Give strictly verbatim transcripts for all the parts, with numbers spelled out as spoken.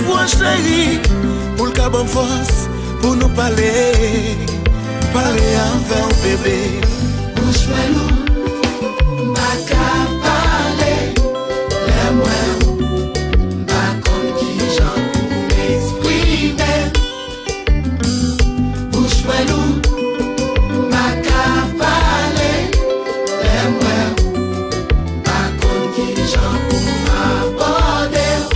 Pran cheri, pou l ka ban m fòs, pou nou pale, pale avè w, bebe. Bouch mwen lou, m pa ka pale, lè m wè w, m pa konn kijan pou m eksprime. Bouch mwen lou, m pa ka pale, lè m wè w, m pa konn kijan pou m abòde w.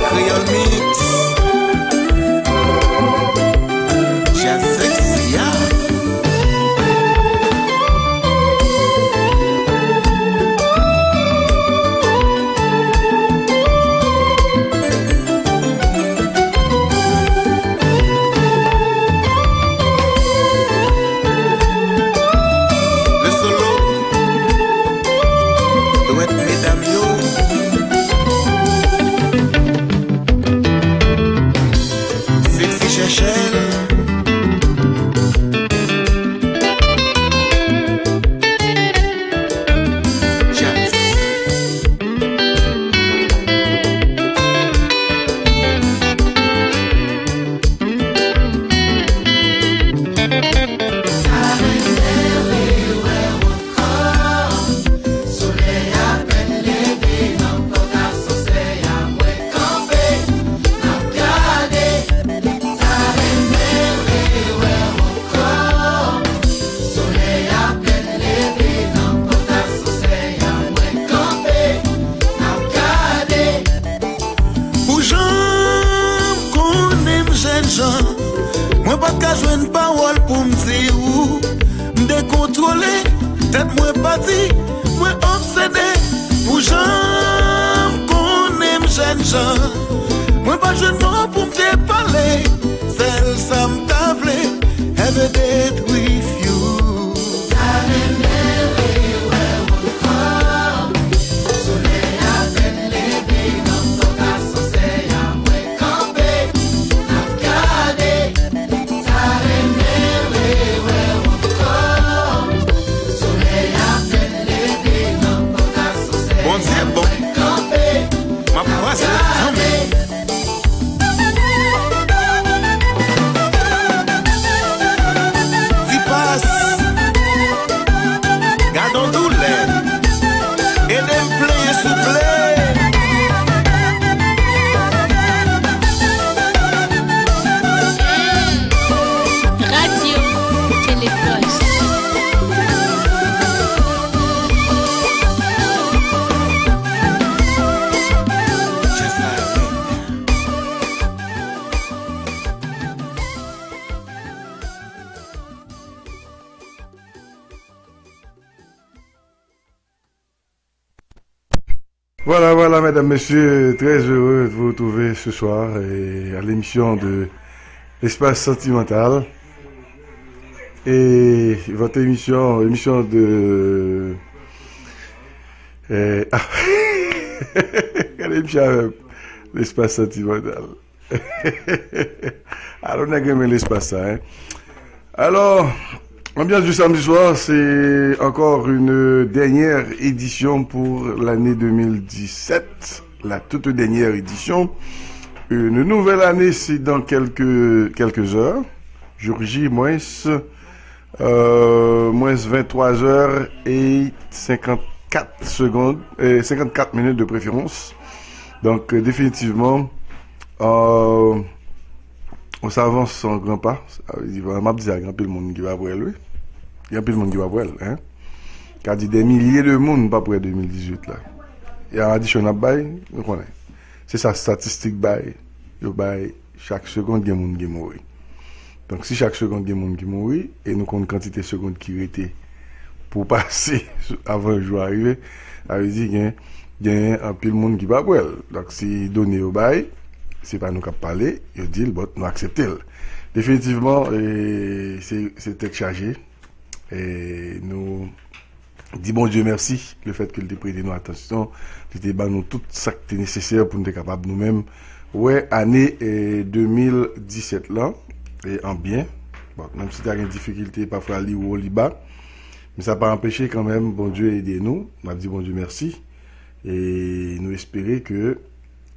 Kreyòl Mix. Jazz sexy, ah. Le solo. Dwèt medam yo. Sexy Chèchèl. Jazz. Solèy apèn leve nan pòt asansè a, mwen kanpe, m ap gade, ta renmen rewè w ankò. Solèy apèn leve nan pòt asansè a, mwen kanpe, m ap gade. Pou jan m konnen m jènjan, mwen pa t ka jwenn pawòl pou m di ou. M dekontwole, tèt mwen pati, mwen obsede. Pou jan m konnen m jènjan, mwen pa jwenn mo pou m te pale. Sèl sa m ta vle, have a date with you. Ta renmen rewè w ankò. Solèy apèn leve nan pòt asansè a, mwen kanpe, m ap gade. Ta renmen rewè w ankò. Solèy apèn leve nan pòt asansè a, Bondye bon. Mwen kanpe, m ap pase kanmenm. Tipas, gad on doulè. Ede m plenyen souple. Radyo Telefòn. Voilà, voilà, mesdames, messieurs, très heureux de vous retrouver ce soir et à l'émission de l'Espace Sentimental. Et votre émission, émission de, euh, ah, regardez, monsieur, l'Espace Sentimental. Alò, nèg renmen lespas sa, hein. Alors, ambiance du samedi soir, c'est encore une dernière édition pour l'année deux mille dix-sept, la toute dernière édition. Une nouvelle année, c'est dans quelques, quelques heures. Jour J, moins, euh, moins vingt-trois heures et cinquante-quatre secondes, euh, cinquante-quatre minutes de préférence. Donc, euh, définitivement, euh, on s'avance en grands pas. Sa vle di, m ap di sa, gen anpil moun ki p ap wè l, wi. Gen anpil moun ki p ap wè l, hein. Ka di des milliers de moun p ap wè de mil dizuit la. E a adisyon n ap bay, nou konnen. Se sa statistik bay. Yo bay, chak segonn gen moun ki mouri. Donk, si chak segonn gen moun ki mouri, e nou konn kantite segonn ki rete pou pase avan jou a rive, sa vle di gen, gen anpil moun ki p ap wè l. Donk, si done yo bay, Se pa nou k ap pale, yo di l, bon, nou aksepte l. Definitivman, e, se, se tèt chaje. E nou di Bondye mèsi, lefètke l te prete nou atansyon, li te ban nou tout sa k te nesesè pou nou te kapab nou menm wè ane, e, de mil disèt lan, e, an byen. Bon, menm si ta gen difikilte, pafwa li wo, li ba, men sa pa anpeche kanmenm Bondye ede nou. N ap di Bondye mèsi. E nou espere ke,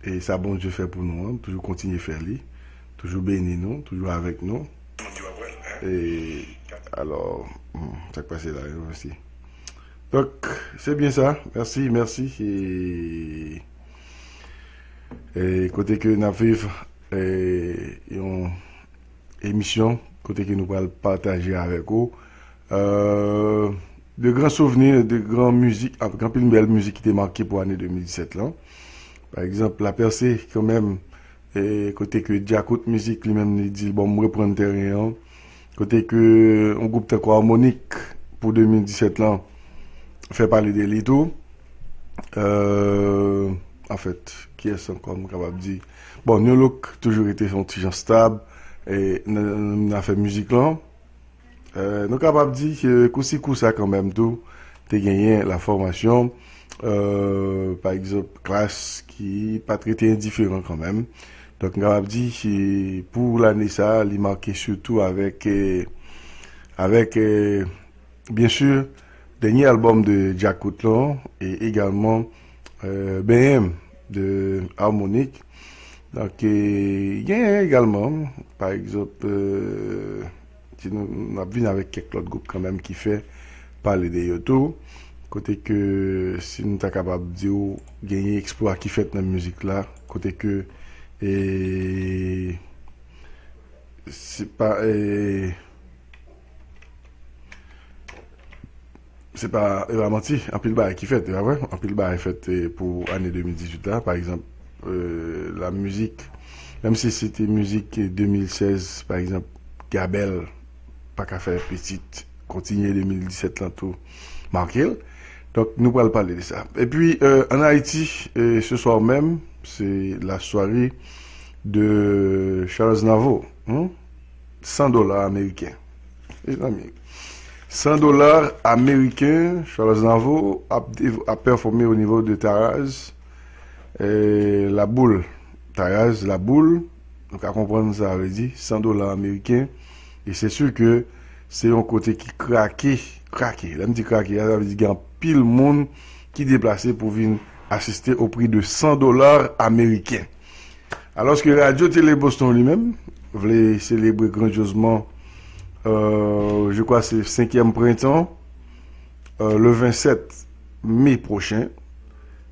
e sa Bondye fè pou nou an, toujou kontinye fè li, toujou beni nou, toujou avèk nou. E, alò, hmm, sa k pase la, yo, mèsi. Donk, se byen sa. Mèsi, mèsi. E, e kote ke n ap viv, e, yon emisyon kote ke nou pral pataje avèk ou, euh, de gran souvni, de gran mizik, anpil bèl mizik ki te make pou ane de mil disèt lan. Pa egzanp, La Percée, kanmenm, e, kote ke Djakout Mizik li menm li di, bon, m reprann tèren an. Kote ke yon gwoup tankou Harmonik pou de mil disèt lan fè pale de li tou. Euh, anfèt, kiyès ankò m kapab di? Bon, New Look toujou rete yon ti jan stab, e, nan, nan, nan afè mizik lan. Euh, nou kapab di ke kousi kousa kanmenm tou, te genyen La Formation, euh, pa egzanp, Klass ki pa t rete endiferan kanmenm. Donk, nou kapab di ke pou lane sa, li make sitou avèk, e, avèk, e, byen si, dènye albòm de Djakout lan, e egalman, e, Benyen m de Harmonik. Donk, e, genyen egalman, pa egzanp, e, si nou, n ap vin avèk kèk lòt gwoup kanmenm ki fè pale de yo tou, kote ke si nou ta kapab di w, genyen eksplwa ki fèt nan mizik la, kote ke, e, se pa, e, se pa, e pa manti, anpil bagay ki fèt, e pa vre? Anpil bagay fèt, e, pou ane de mil dizuit la, pa egzanp, e, la mizik, menm si se te mizik de mil sèz, pa egzanp, Gabèl pa ka fè pitit, kontinye de mil disèt lan tou, make l. Donk, nou pral pale de sa. Epi, e, ann Ayiti, e, se swa menm, se la soirée de Charles Navo, hmm? San dola ameriken. Mezanmi, san dola ameriken, Charles Navo ap, dev-, ap pèfòme o nivo de Taraz, e, La Boule. Taraz, La Boule, nou ka konprann sa vle di, san dola ameriken. E se si ke se yon kote ki krake, krake. Lè m di krake, sa vle di gen anpil moun ki deplase pou vin asiste o pri de san dola ameriken. Alòske Radyo Tele Boston li menm vle selebre grandyozman, euh, je crois se senkyèm prentan, euh, le vennsèt me pwochen.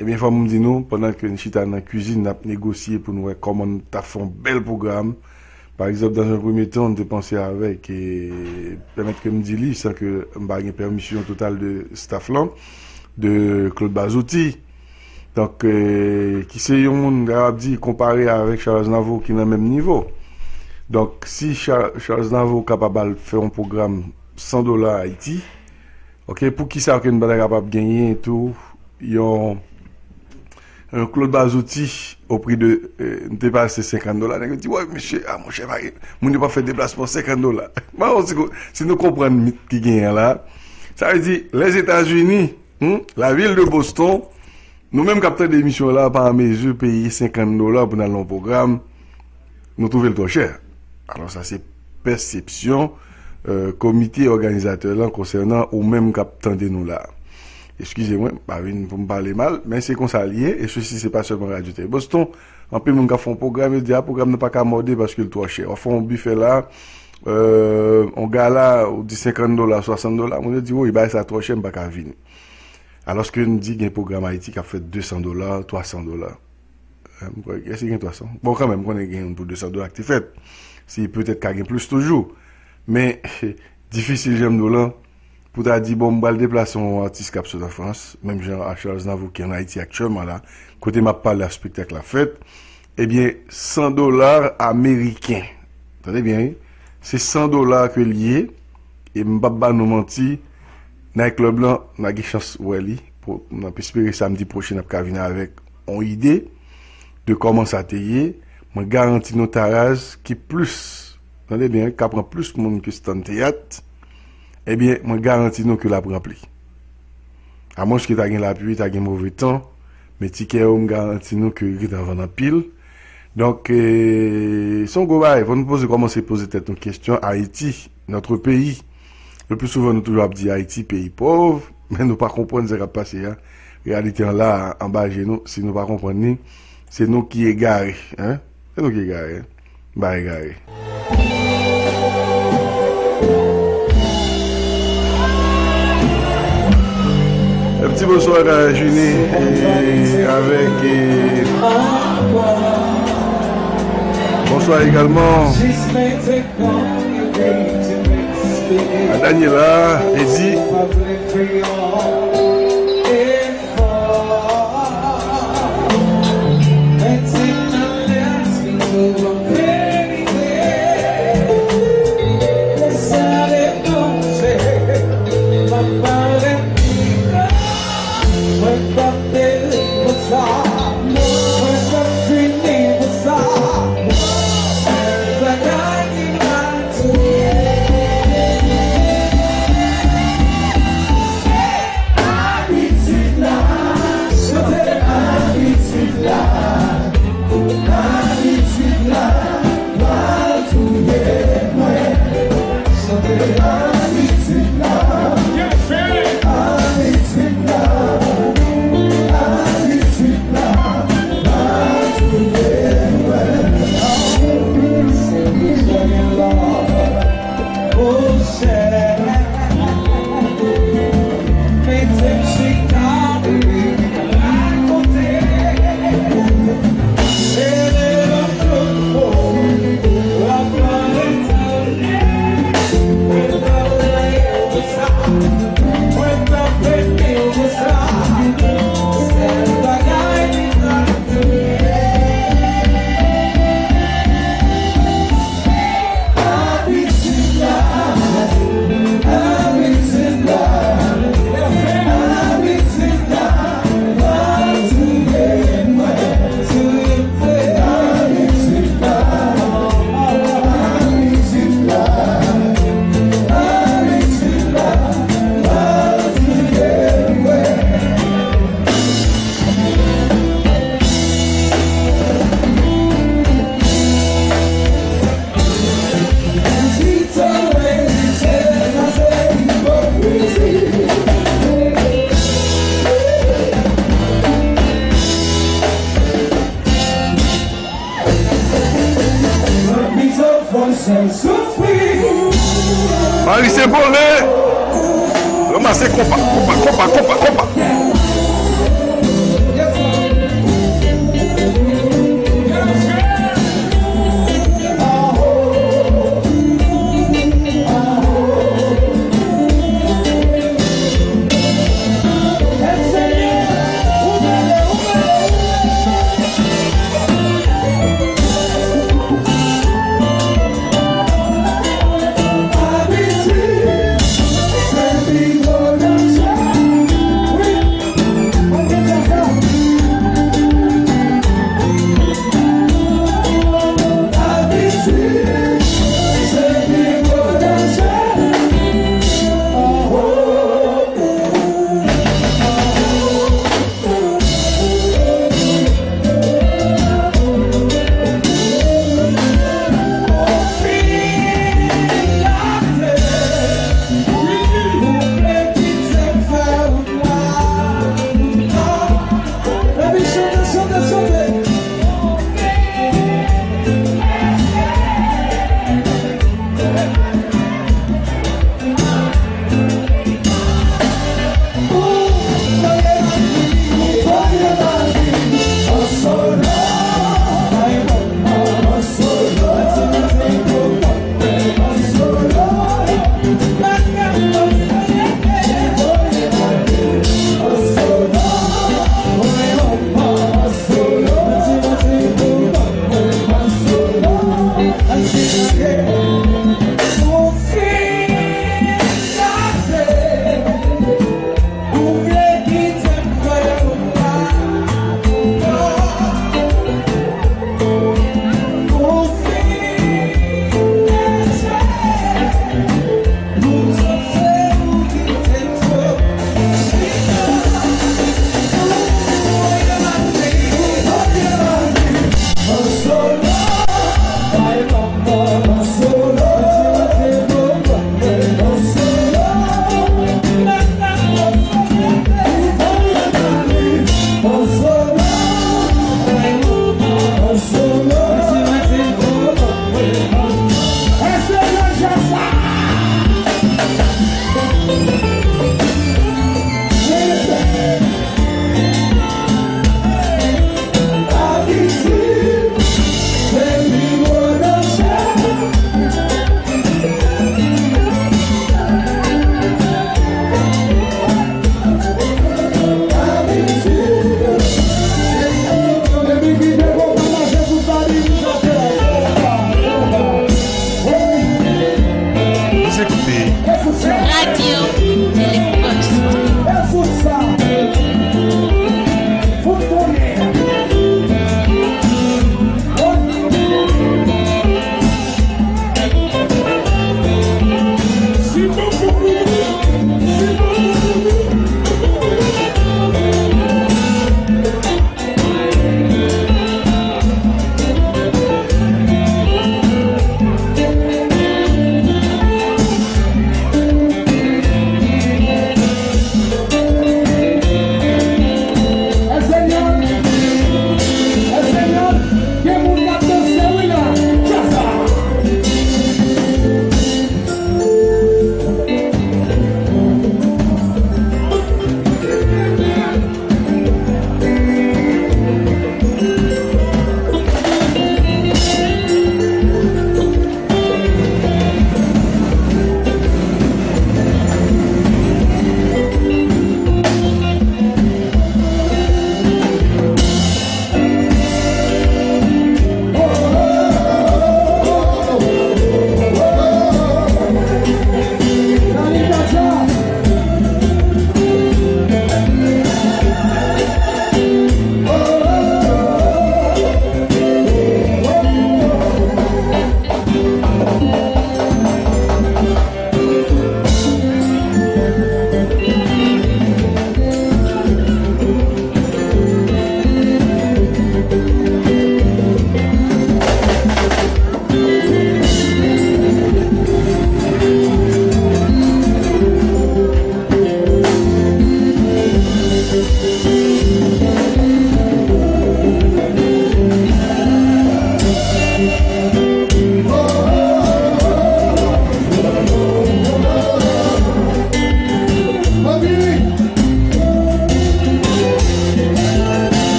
Ebyen, fò m di nou, pandan ke n chita nan kwizin, n ap negosye pou n wè kòman n ta fè yon bèl pwogram. Pa egzanp, dans un premier temps, n te panse avèk, e pèmèt ke m di li, san ke m pa gen pèmisyon total de staff lan, de Claude Bazouti. Donk, e, ki se yon moun, m kapab di, konpare avèk Charles Navo ki nan menm nivo. Donk, si Cha-, Charles Navo kapab al fè yon pwogram san dola Ayiti, oke, poukisa ke n pa ta kapab genyen tou yon, yon Claude Bazouti o pri de, e, n te pase senkant dola, nèg yo di, wè, mesye, a, monchè, pa gen, moun yo p ap fè deplasman senkant dola. Bon, si, si nou konprann mit ki genyen la, sa vle di, Lèzetazini, Hmm? Lavil de Boston, nou menm k ap tande emisyon la, pa an mezi peye senkant dola pou n al nan yon pwogram, nou twouve l twò chè. Alò, sa se pèsepsyon, euh, komite òganizatè lan konsènan ou menm k ap tande nou la. Eskize mwen, pa vin pou m pale mal, men se konsa l ye, e sesi se pa sèlman Radyo Tele Boston. Anpil moun k ap fè yon pwogram, yo di, a, pwogram nan pa ka mòde paske l twò chè. W ap fè yon bifè la, euh, yon gala, ou di senkant dola, swasant dola, moun yo di, woy, bagay sa twò chè, m pa ka vini. Alòske n di gen pwogram Ayiti k ap fè de san dola, twa san dola. Eh, m kwè, èske gen twa san? Bon, kanmenm, m konnen gen youn pou de san dola ki te fèt. Si petèt ka gen plis toujou. Men, difisil jan m di w lan, pou ta di, bon, m pral deplase yon atis k ap sot an Frans, menm jan a Charles Navo ki ann Ayiti aktyèlman la, kote m ap pale a spektak la fèt, ebyen, san dola ameriken. Tande byen, wi. Se san dola ke l ye, e m p ap ba nou manti, Night Club lan, n a gen chans wè li. Pou, n ap espere samdi pwochen n ap ka vin avèk yon ide de kòman sa te ye. Mwen garanti nou Taraz ki plis, tande byen, ka pran plis moun ke Stann Teyat, ebyen, mwen garanti nou ke l ap ranpli. Amwenske ta gen lapli, ta gen move tan, men tikè yo, m garanti nou ke yo gentan vann anpil. Donk, eh, se yon gwo bagay. Fò nou poze, kòmanse poze tèt nou kesyon. Ayiti, notre pays. Le plus souvent, nou toujou ap di Ayiti, peyi pòv, men nou pa konprann sa k ap pase a. Reyalite an la, anba je nou, si nou pa konprann li, se nou ki egare, hein? Se nou ki egare, hein? Ba egare. Un petit bonsoir à Junie et avec, euh, bonsoir également à Daniela, Eddy. Marie Saint-Paulin, ranmase konpa, konpa, konpa, konpa, konpa.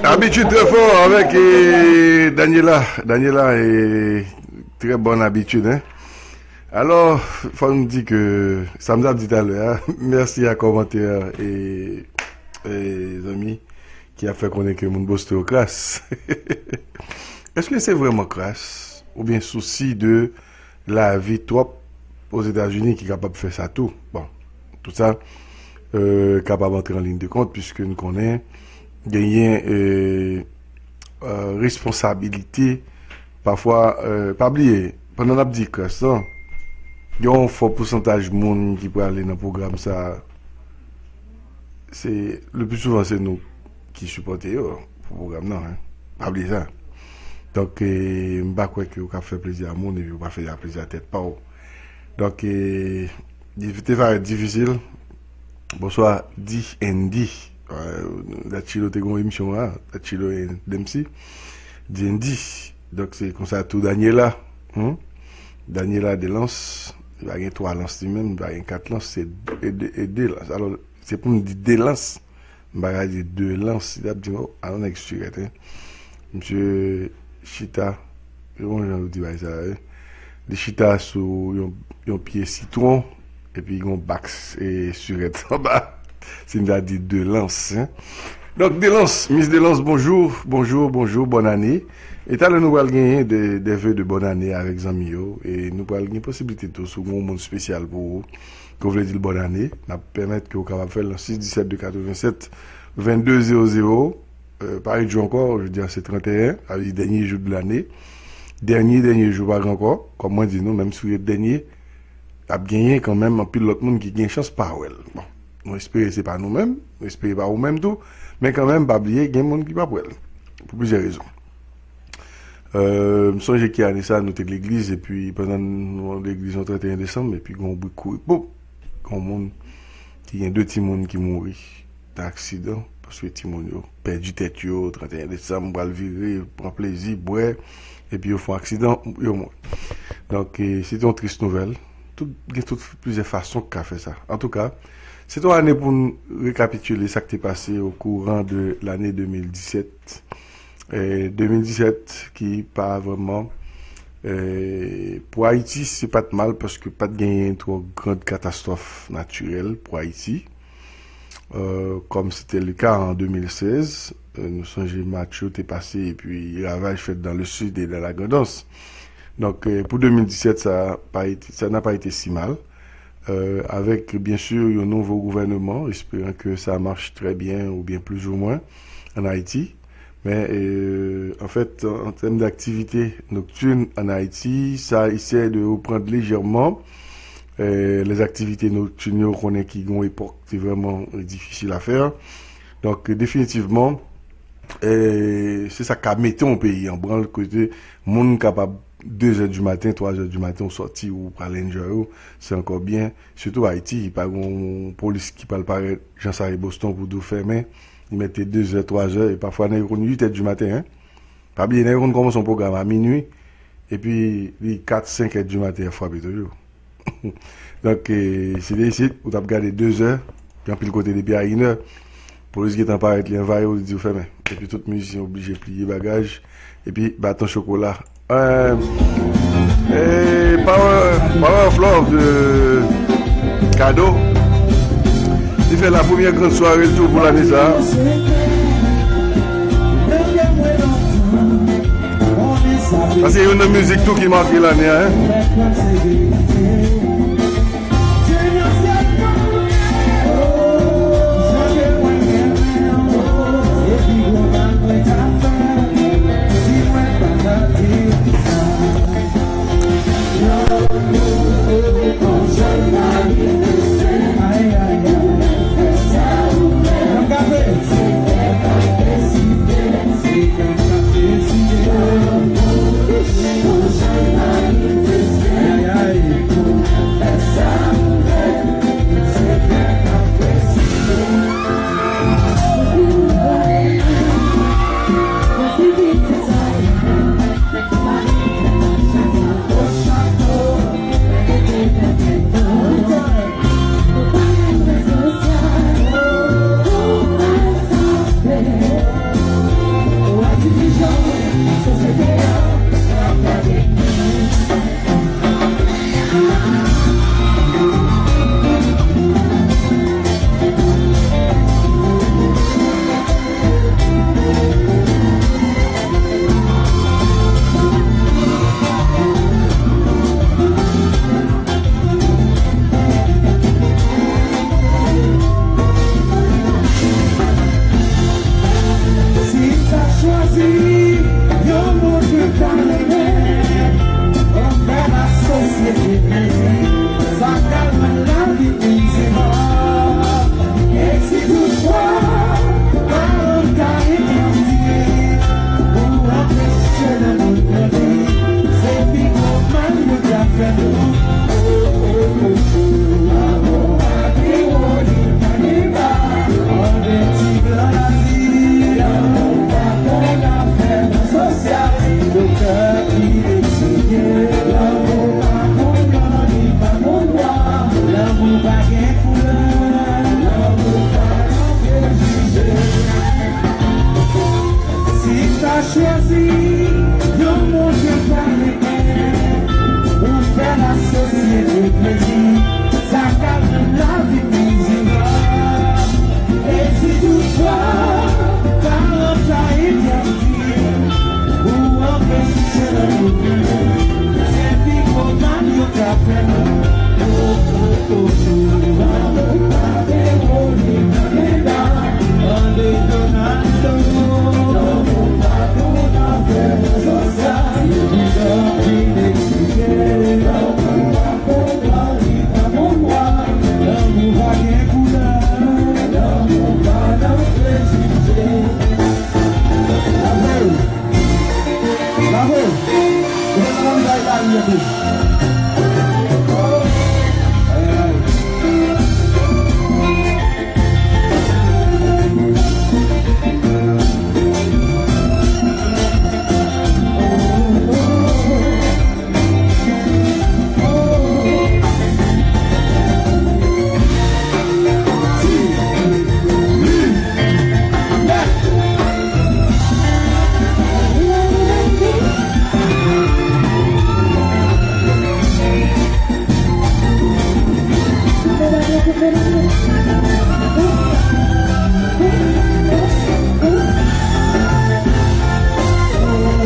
Habitude très fort avec eh, Daniela. Daniela, eh, très bonne habitude, hein. Alò, fò n di ke sa m t ap di talè a, mèsi a kòmantè e, e zanmi ki ap fè konnen ke moun Boston yo kras. Èske se vrèman kras oubyen sousi de lavi twòp Ozetazini ki kapab fè sa tou? Bon, tout sa euh, kapab antre an liy de kont, piske n konnen genyen euh, euh, responsabilite. Pafwa, euh, pa bliye, pandan n ap di kras lan, gen yon fò pousantaj moun ki prale nan pwogram sa a. Se, le pli souvan, se nou ki sipòte yo pou pwogram nan. Hein. Pa bliye sa. Donk, eh, m pa kwè ke w ka fè plezi a moun epi w pa fè plezi a tèt pa w. Donk, eh, li te parèt difisil. Bonswa, D and D. Euh, Dachilo te gen yon emisyon la, Dachilo and Dempsey. D and D. Donk, se konsa tou Daniela. Hmm? Daniela de lans. Li pa gen twa lans li menm, li pa gen kat lans, se de, de, de lans. Alò, se pou m di de lans. M pa ka di de lans, si t ap di m, oh, alò nèg sirèt, hein. Misye chita, se yon jan yo di bagay sa, hein. Li chita sou yon, yon pye sitwon, epi yon bak e sirèt anba. Si m ta di de lans, hein. Donk, de lans, Miss de lans, bonjou, bonjou, bonjou, bòn ane. E talè nou pral genyen de, de ve de bòn ane avèk zanmi yo. E nou pral gen posiblite tou, si w gen yon moun espesyal pou ou, ke w vle di l bòn ane, n ap pèmèt ke w kapab fè l nan sis disèt de katrevennsèt vennde zewo zewo. Euh, pa ret jou ankò, jodi a se trannteyen, sa vle di dènye jou de lane. Dènye, dènye jou pa gen ankò, kòm mwen di nou, menm si w ret dènye, ap genyen kanmenm anpil lòt moun ki gen chans pa wè l. Bon, nou espere se pa nou menm, nou espere pa ou menm tou, men kanmenm, pa bliye, gen moun ki p ap wè l, pou plizyè rezon. Euh, m sonje ki ane sa, nou te legliz, epi pandan nou legliz yon trannteyen desanm, epi gen yon bri kouri, pop! Gen yon moun ki gen de timoun ki mouri nan aksidan, paske timoun yo pèdi tèt yo, trannteyen desanm, pral vire, pran plezi, bwè, epi yo fè yon aksidan, yo mouri. Donk, eh, se te yon tris nouvèl. Tout, gen tout plizyè fason k ka fè sa. Antouka, se te yon ane pou n rekapitile sa k te pase o kouran de lane de mil disèt. Eh, de mil disèt ki pa vrèman, eh, pou Ayiti, se pa t mal paske pa t genyen twò grand katastwòf natirèl pou Ayiti. Euh, comme c'était le cas en deux mille seize, euh, nou sonje match yo te pase epi ravaj fèt dans le sud et dans la Grand'Anse. Donk, euh, pou de mil disèt, sa pa été, ça n'a pas été si mal. Euh, avec, bien sûr, un nouveau gouvernement, espérant que ça marche très bien, ou bien plus ou moins, en Haïti. Men, euh, an fèt, an, an tèm d'aktivite noktin ann Ayiti, sa eseye de reprann lejèman. Euh, les activités nocturnes, yo konnen ki gen yon epòk, te vrèman difisil a fè. Donk, definitivman, euh, se sa k ka mete yon peyi an branl, kote moun kapab de zè di maten, twa zè di maten, ou sòti, ou pral enjoy ou, se ankò byen. Sitou Ayiti, pa gen yon polis ki pral parèt jan sa ye Boston pou di w fèmen. Li mete de zè, twa zè, e pafwa nèg yo konn uit è di maten, hein. Pa bliye, nèg yo konn kòmanse yon pwogram a minui, epi li kat, senk è di maten, y ap frape toujou. Donk, eh, si te isit, ou t ap gade de zè, gen anpil kote depi a inè, polis gentan parèt, li anvayi w, li di w fèmen. Epi tout mizisyen oblije pliye bagaj, epi baton chokola. Euh, et Power, Power of Love de Kado. Li fè la premyè gran sware l tou pou lane sa. Sa se youn nan mizik tou ki make lane a, hein.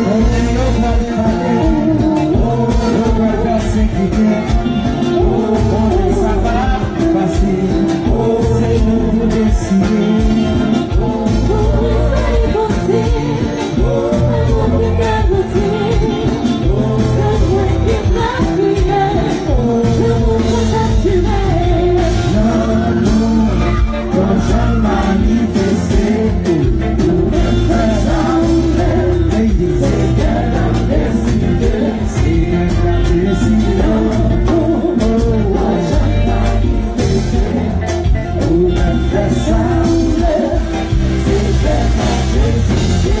Konnen yo pral pale, yo pral pèsekite. Konnen sa pa fasil, se nou pou deside. Lanmou, pa janm manifeste, ou menm fè sa ou vle. Baby, se kè k ap deside, se kè k ap deside. Oh, oh, oh. Pa janm manifeste, ou menm fè sa ou vle. Se kè k ap deside.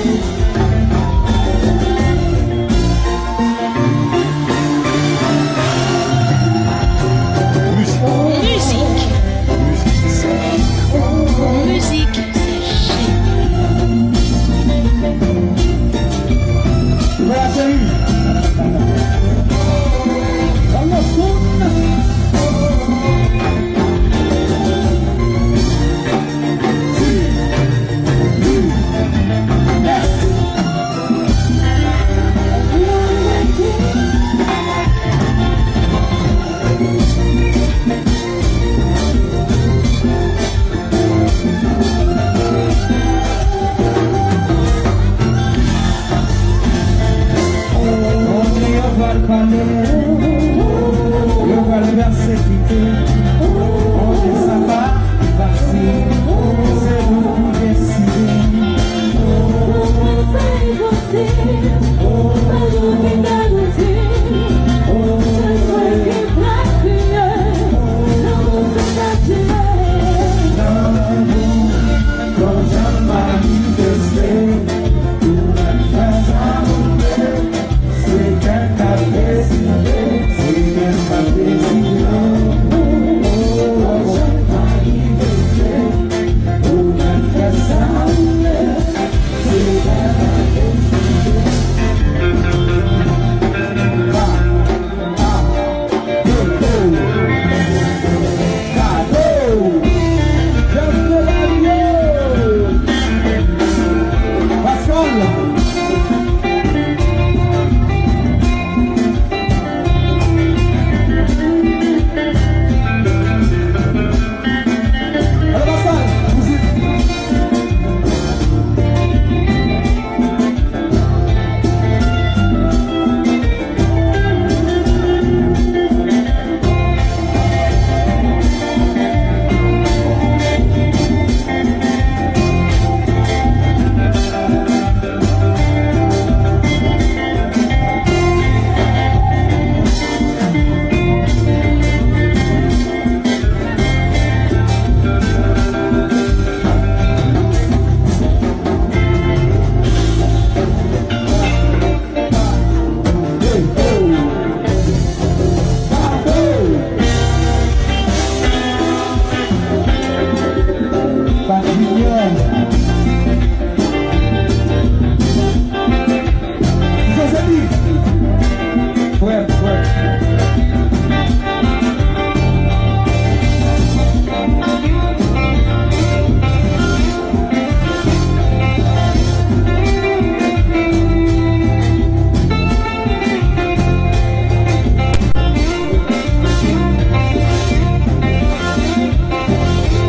Mizik. Mizik. Mizik. Mizik. Konnen yo pral pale, yo pral pèsekite. Konnen sa pa fasil, se nou pou deside.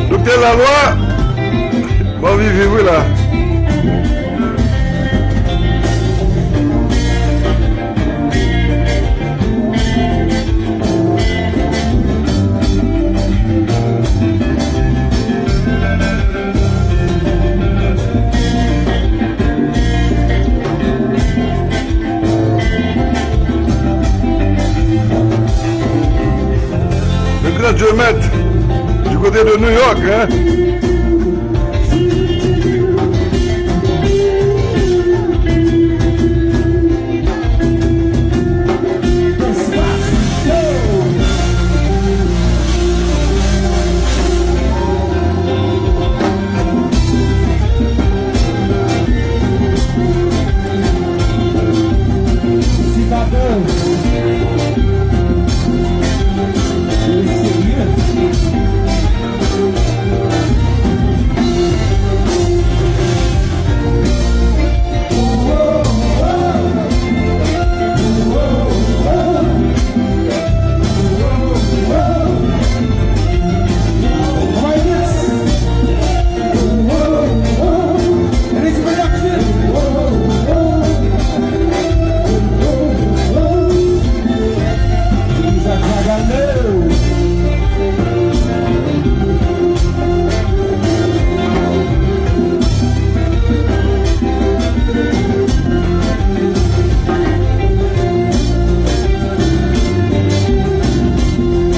Doktè Lalwa, bon, viv, viv, wi, la. Le grand Dieu maître, du côté de New York, hein?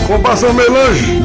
Konpa san melanj.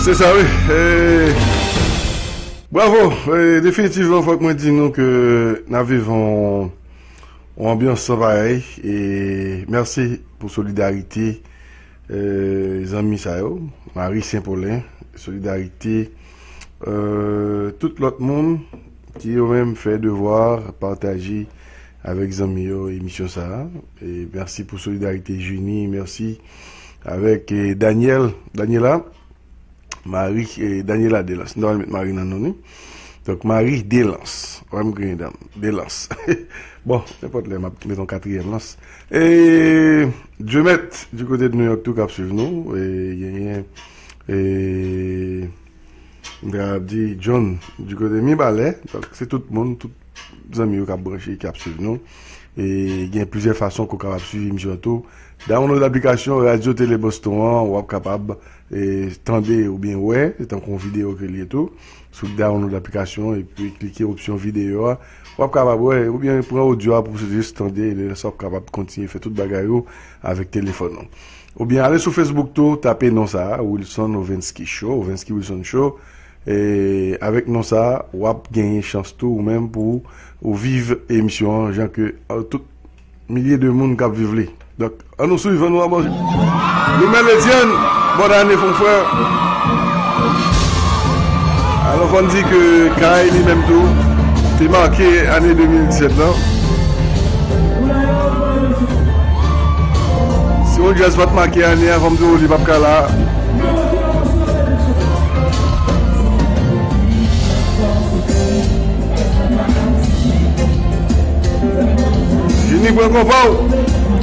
Se sa, wi. E, bravo. E, definitivman, fòk mwen di nou ke n ap viv yon, yon anbyans san parèy. E mèsi pou solidarite, e, zanmi sa yo. Mari Senpolen, solidarite, e, tout lòt moun ki yo menm fè devwa pataje avèk zanmi yo emisyon sa a. E mèsi pou solidarite Juni, mèsi avèk, e, Daniel, Daniela, Marie, e, Daniela Delans. Nou ta pral met Marie nan non li. Donk, Marie Delans. Wè m griyen dan m. Delans. Bon, nenpòt lè, m ap met yon katriyèm lans. E, Dieumètre, du côté de New York, tou k ap swiv nou. E, genyen, e, m ta ap di John, du côté Mibalè. Donk, se tout moun, tout zanmi yo k ap branche, k ap swiv nou. E gen plizyè fason ke w kapab swiv emisyon an tou. Download aplikasyon Radyo Tele Boston an, w ap kapab, e, tande oubyen wè, se tankou yon videyo ke li ye tou. Si w download aplikasyon an epi klike opsyon videyo a, w ap kapab wè, oubyen pran odyo a pou w jis tande, lè sa w ap kapab kontinye fè tout bagay ou avèk telefòn ou. Oubyen ale sou Facebook tou, tape non sa a, Wilson Ovensky Show, Ovensky Wilson Show. E avèk non sa a, w ap genyen chans tou ou menm pou ou viv emisyon an jan ke, e, tout milye de moun k ap viv li. Donk, ann nou swiv, ann nou abòne. Loumel Etienne, bòn ane, mon frè. Alò, fò n di ke Kay li menm tou te make ane de mil disèt lan. Si yon djaz pa t make ane a, fò m di w li p ap ka la. Jini pran konpa w,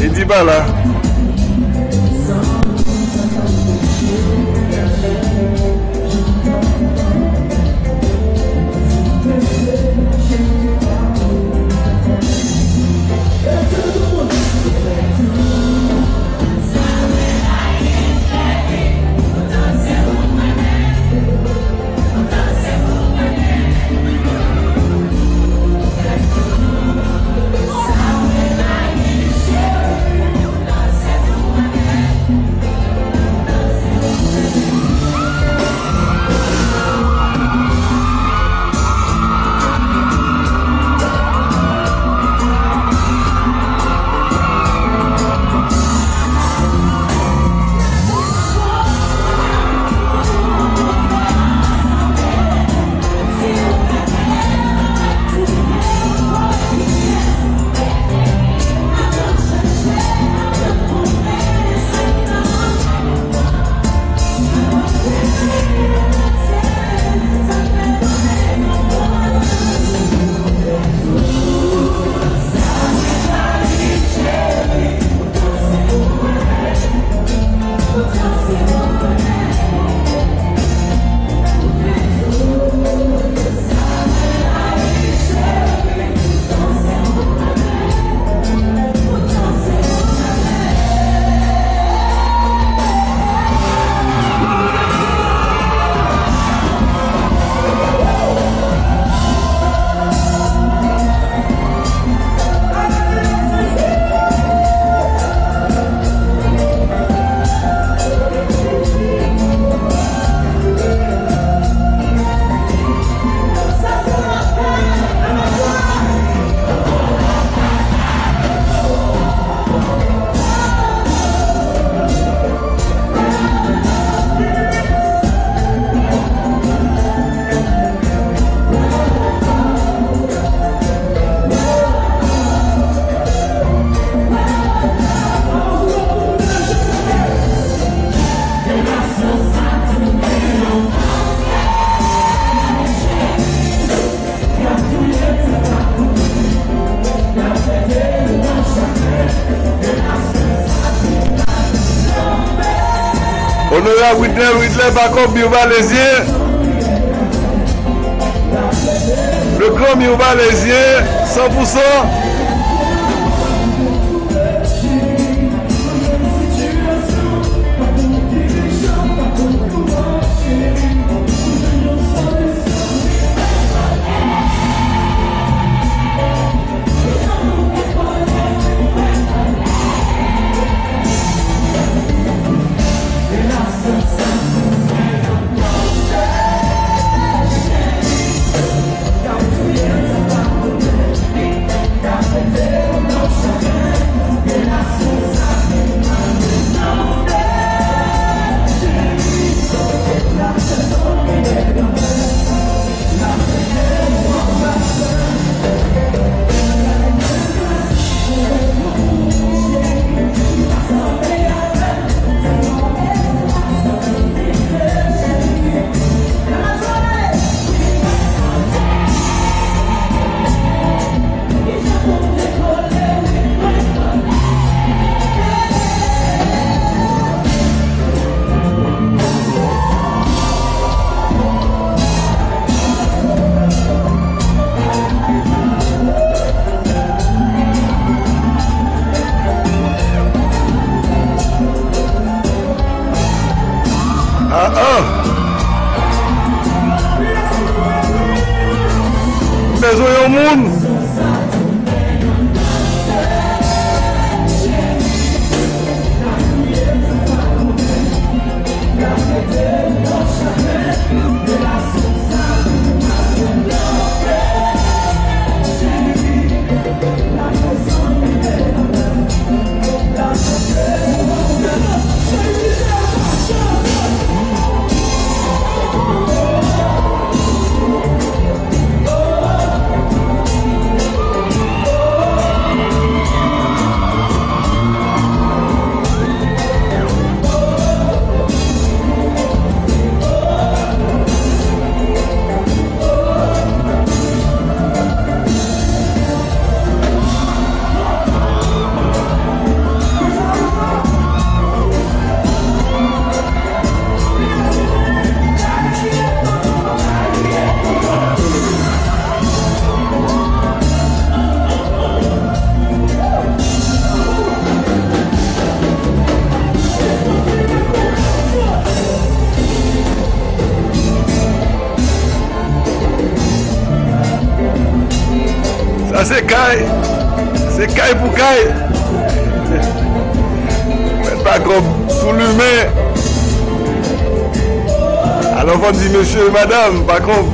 Edi pa la. Onorab Widner, Widler Pacôme, Mirbalésien. Le grand Mirbalésien, cent pour cent. Ah, ah. M bezwen yon moun. Sa se kay. Se kay pou kay. Mèt Pacôme sou limen. Alò, fò n di mesye e madanm Pacôme.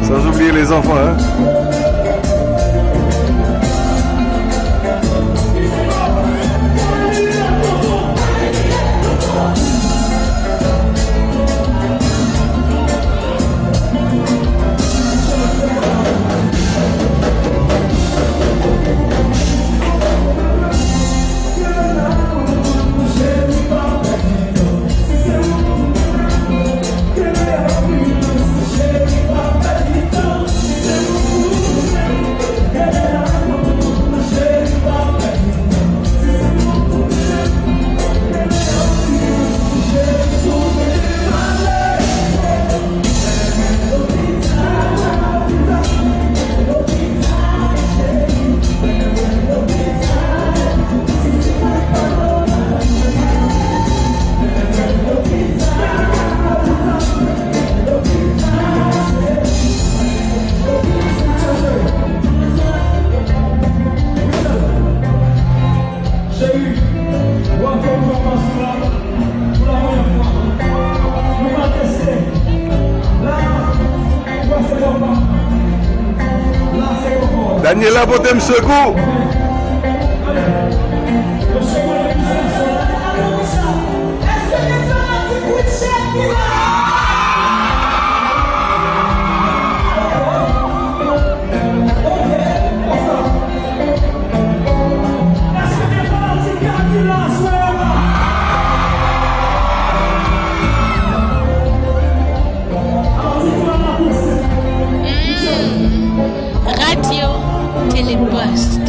Sans oublier les enfants, hein. Daniela pote m sekou. Hmm. Radio Télépost.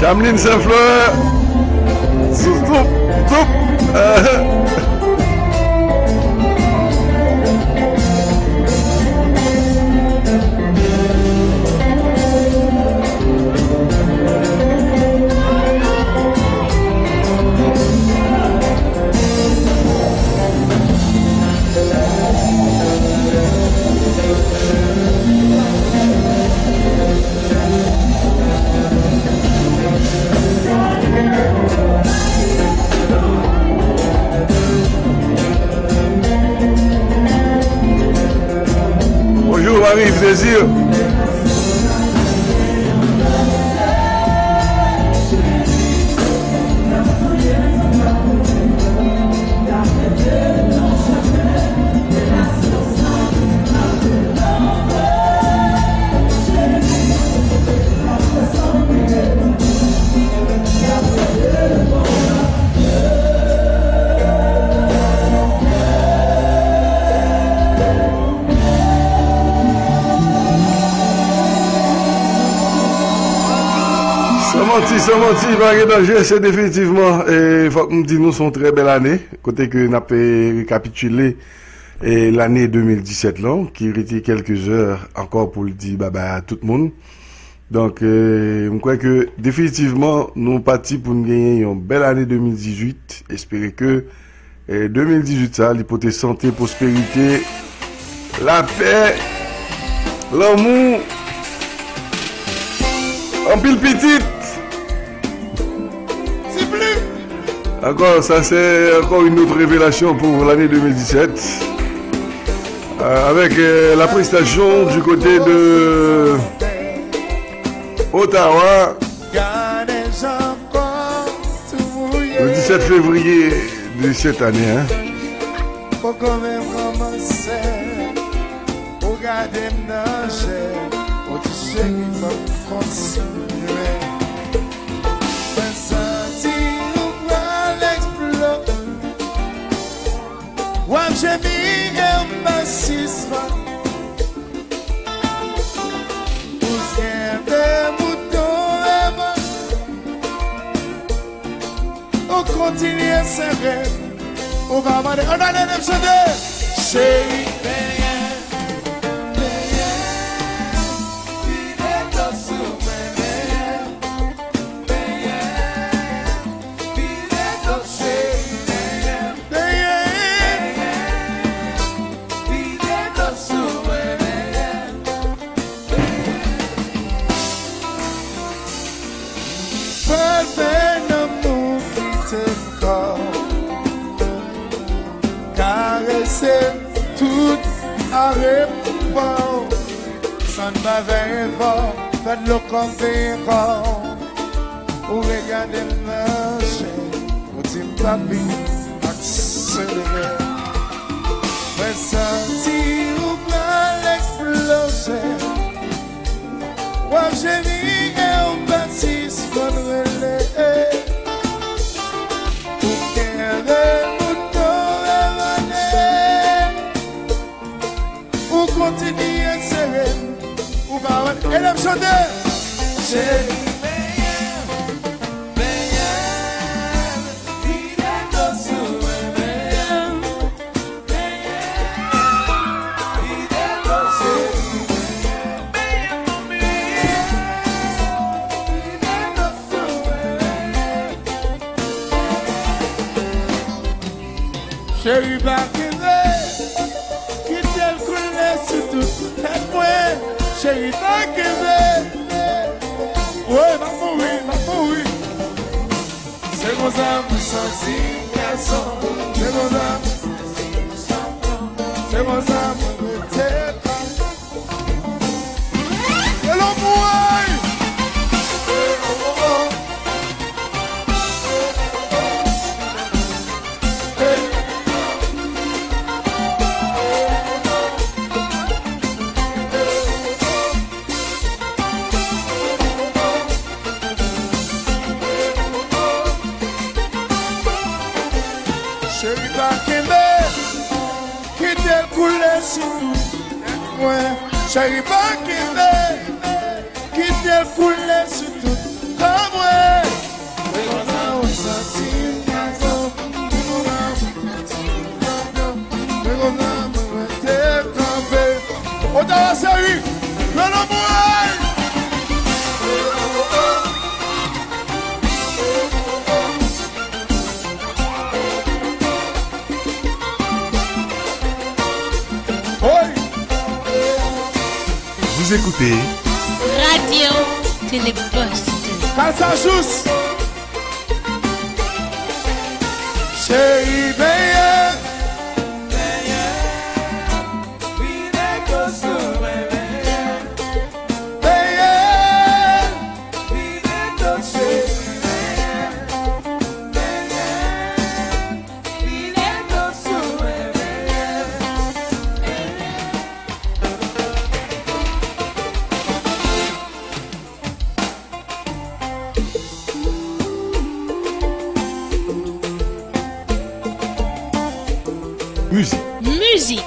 Chamline Saint-Fleur. Zoup, zoup, zoup. Bonjou, Marie Désir. San manti, san manti, pa gen danje, se definitivman, e, fòk m di nou, se yon trè bèl ane, kote ke n ap, e, rekapitile, e, lane de mil disèt lan, ki rete kèlke zè ankò pou l di babay a tout moun. Donk, e, m kwè ke definitivman, nou pati pou n genyen yon bèl ane de mil dizuit. Espere ke, e, de mil dizuit sa, li pote sante, pwosperite, lapè, lanmou, anpil pitit. Ankò, sa se ankò yon lòt revelasyon pou lane de mil disèt. Euh, avec, euh, la prestation du côté de Ottawa. Le dix-sept février de cette année, hein. Poko menm kòmanse, ou gade m nan je, ou di cheri fòk m kontinye. Mwen santi ou pral eksplode. W ap jemi e w pa sispann. Ou kenbe bouton evan. Ou kontinye sere. Ou pa mande. Ann ale, n ap chante. Cheri, benyen, benyen. Vide do sou mwen, benyen, benyen. Vide do, cheri, benyen, benyen. Vide do sou mwen, benyen, benyen. Fè l fè nan moun kite kò. Karese tout arepò. San n pa fè efò, fè dlo kòm fè kò. Ou regade m nan je, ou di m papi, akselere. Mwen santi ou pral eksplose. W ap jemi e w pa sispann rele. Ou kenbe bouton evane. Ou kontinye sere m. Ou pa wè. E n ap chante. Cheri, benyen, benyen. Vide do sou mwen, benyen. Cheri, pa kenbe, kite l koule sou tout tèt mwen. Cheri, pa kenbe. Woy, m ap mouri, m ap mouri. Se konsa m santi m gason. Se konsa m santi m chanpyon. Se konsa mwen rete pa. Se lanmou, ey! Cheri, pa kenbe, kite l koule sou tout tèt mwen. Cheri, pa kenbe, kite l koule sou tout kò mwen. Écoutez Radio Télé Poste. Kal sa jous. Cheri, benyen. Benyen. Mizik. Mizik.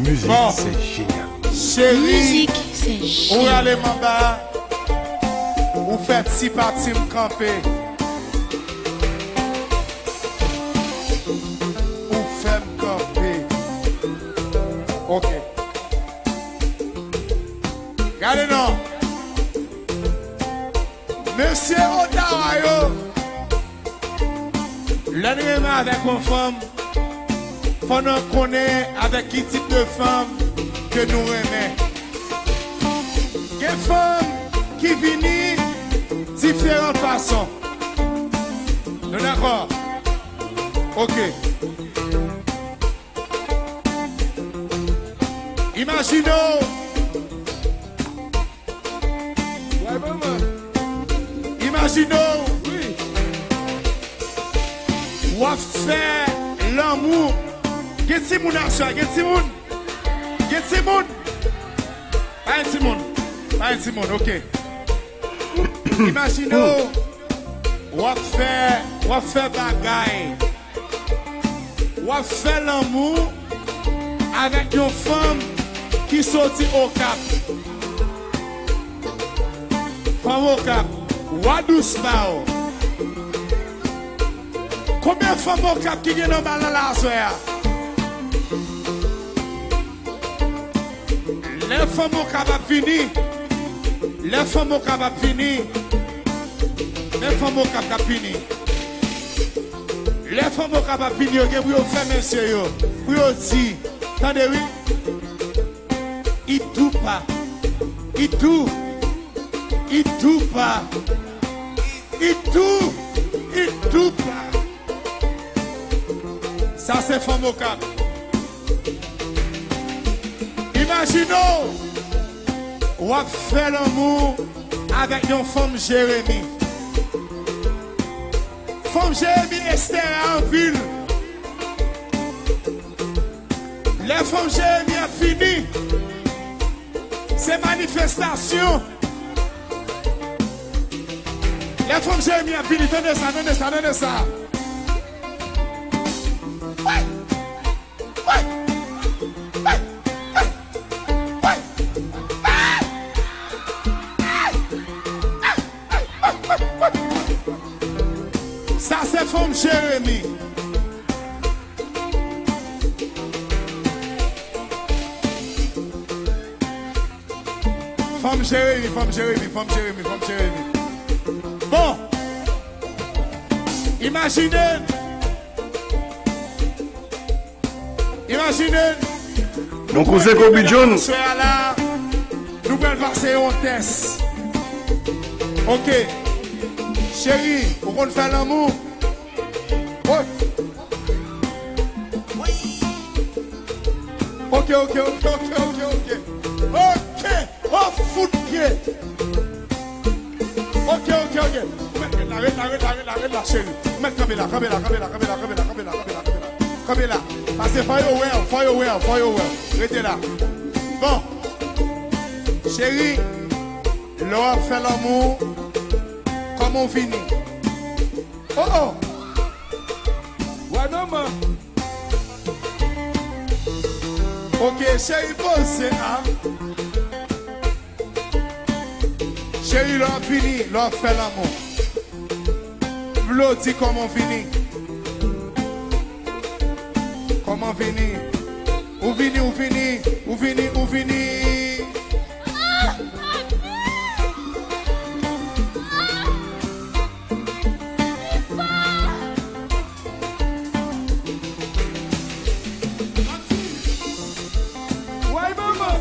Mizik, bon, se jenyal. Cheri, mizik, se ou jenyal. Rale m anba, ou fè ti pati m kanpe. Ou fè m kanpe. Ok. Gade non. Mesye Ottawa yo, lè n renmen avèk yon fanm, fò n konnen avèk ki tip de fanm ke nou renmen. Gen fanm ki vini diferan fason. Nou dakò? Ok. Imajine w. Imajine w. Wi. W ap fè lanmou. Gen timoun aswè, gen timoun. Gen timoun. Pa gen timoun. Pa gen timoun, ok. Imajine w. W ap fè, w ap fè bagay. W ap fè lanmou avèk yon fanm ki soti Okap. Fanm Okap, wa dous pa w. Konbyen fanm Okap ki gen nan bal la aswè a? Lè fanm Okap ap vini, lè fanm Okap ap vini, men fanm Okap k ap vini. Lè fanm Okap ap vini, yo gen pou yo fè mesye yo, pou yo di, tande wi, Itupa, Itu, Itupa, Itu, Itupa. Sa se fanm Okap. Imajine w, w ap fè lanmou avèk yon fanm Jeremi. Fanm Jeremi estera anpil. Lè fanm Jeremi ap vini, se manifestasyon. Lè fanm Jeremi ap vini, tande sa, tande sa, tande sa. Wè! Wè! Wè! Wè! Wè! Sa se fanm Jeremi. Fanm Jeremi, fanm Jeremi, fanm Jeremi, fanm Jeremi. Bon. Imajine. Imajine. Mon kouzen Kobe Jones. Aswè a la, nou pral pase yon tès. Ok. Cheri, ou konn fè lanmou? Wi. Ok, ok, ok, ok, ok, ok. Ok. Oh, fout pye. Ok, ok, ok. Ou mèt ret la, ret la, ret la, ret la, ret la, cheri. Ou mèt kanpe la, kanpe la, kanpe la, kanpe la, kanpe la, kanpe la, kanpe la, kanpe la. Kanpe la. Paske fò yo wè w, fò yo wè w, fò yo wè w. Rete la. Bon. Cheri, lè w ap fè lanmou, kòman w vini? Oh, oh. Wè manman. Ok, cheri, poze a. Cheri, lè w ap vini, lè w ap fè lanmou, vle w di kòman w vini. Kòman w vini? Ou vini, ou vini, ou vini, ou vini. Wè manman.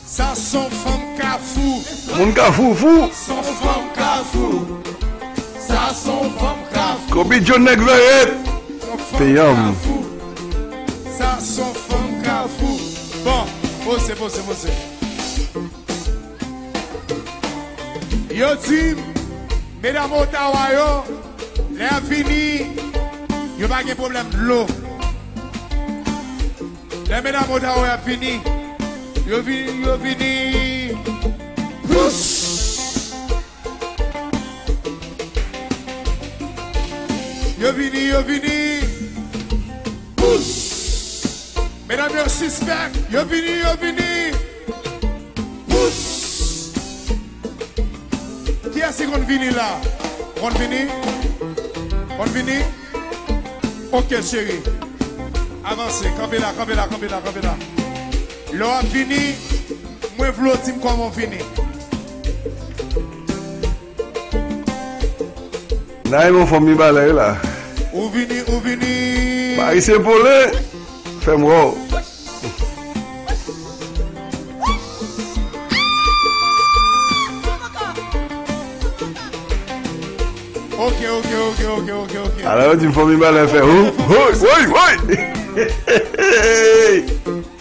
Sa son fanm Kafou. Moun Kafou fou. Son fanm Kafou. Sa son fanm Kafou. Kobe John nèg vèrèt. Son fanm Peyam. Kafou. Sa son fanm Kafou. Bon, poze, poze, poze. Yo di m, medam Ottawa yo, lè y ap vini, yo pa gen pwoblèm dlo. Lè medam Ottawa y ap vini, yo vini, yo vini. Pous! Yo vini, yo vini. Pous! Medam yo sispèk, yo vini, yo vini. Pous! Kiyès ki konn vini la? Konn vini? Konn vini? Ok, cheri. Avanse, kanpe la, kanpe la, kanpe la, kanpe la. Lè w ap vini, mwen vle w di m kòman w vini. N a yon fanmi balè la. Ou vini, ou vini. Parisien Pole, fè m wè w. Ok, ok, ok, ok, ok, ok. Ala yo di m fanmi balè fè. Woy, woy, woy.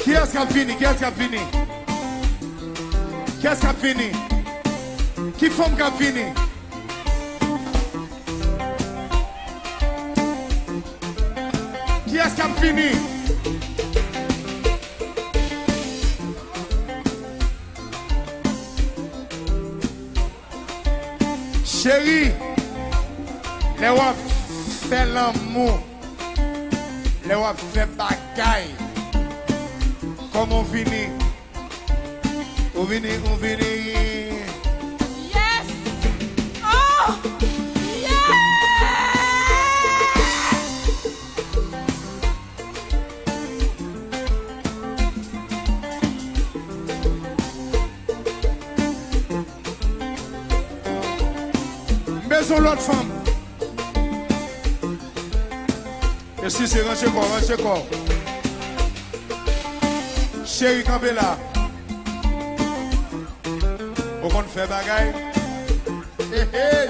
Kiyès k ap vini? Kiyès k ap vini? Kiyès k ap vini? Ki fanm k ap vini? Kiyès k ap vini? Cheri, lè w ap fè lanmou, lè w ap fè bagay, kòman w vini? Ou vini, ou vini. Yes! Oh! Yes! M bezwen lòt fanm. Eskize, ranje kò, ranje kò. Cheri, kanpe la. Ou konn fè bagay? Hey, hey.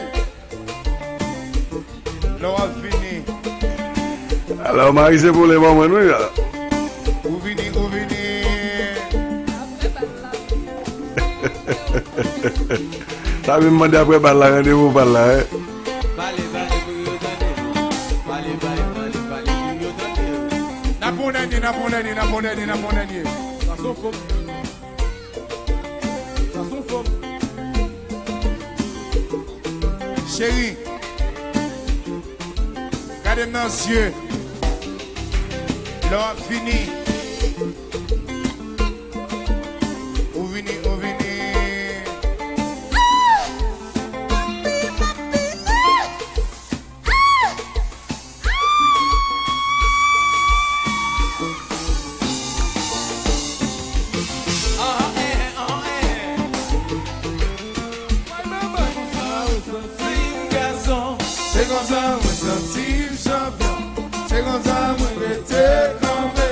Lè w ap vini. Alò, Marie se pwoblèm an mwen, wi, la. Ou vini, ou vini. Sa vin mande apre bal la, randevou bal la, hein? Pale, pale pou yo tande. Pale, pale, pale, pale pou yo tande. N ap pran dènye, n ap pran dènye, n ap pran dènye, n ap pran dènye. Sa son fòm. Sa son fòm. Cheri, gade m nan zye. Lè w ap vini. Ou vini, ou vini. Se konsa mwen santi m chanpyon. Se konsa mwen rete kanpe.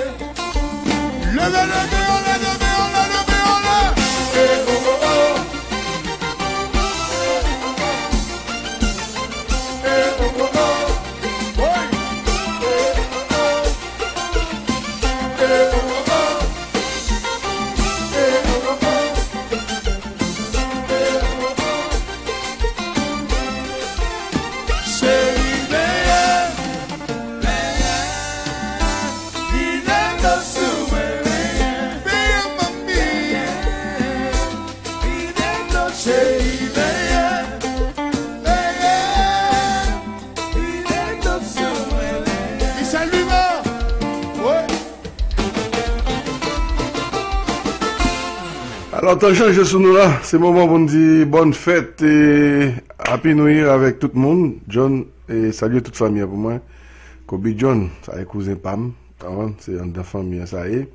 Leve, leve, anlè, leve, anlè, leve, anlè. Eh, oh, oh, oh. Eh, oh, oh, oh. Woy. Eh, oh, oh, oh. Eh, oh, oh, oh. Eh, oh, oh, oh. Eh, oh, oh, oh. Cheri, benyen, benyen, vide dlo sou mwen, benyen, benyen, manmi, benyen, vide dlo, cheri, benyen, benyen, vide dlo sou mwen, benyen. Michel Luma, wi. Alò, tan chanje sou nou la, se moman pou n di bòn fèt e Happy New Year avèk tout moun. John, e salye tout fanmi an pou mwen. Kobe John, sa e kouzen pa m, konprann, se anndan fanmi an sa ye.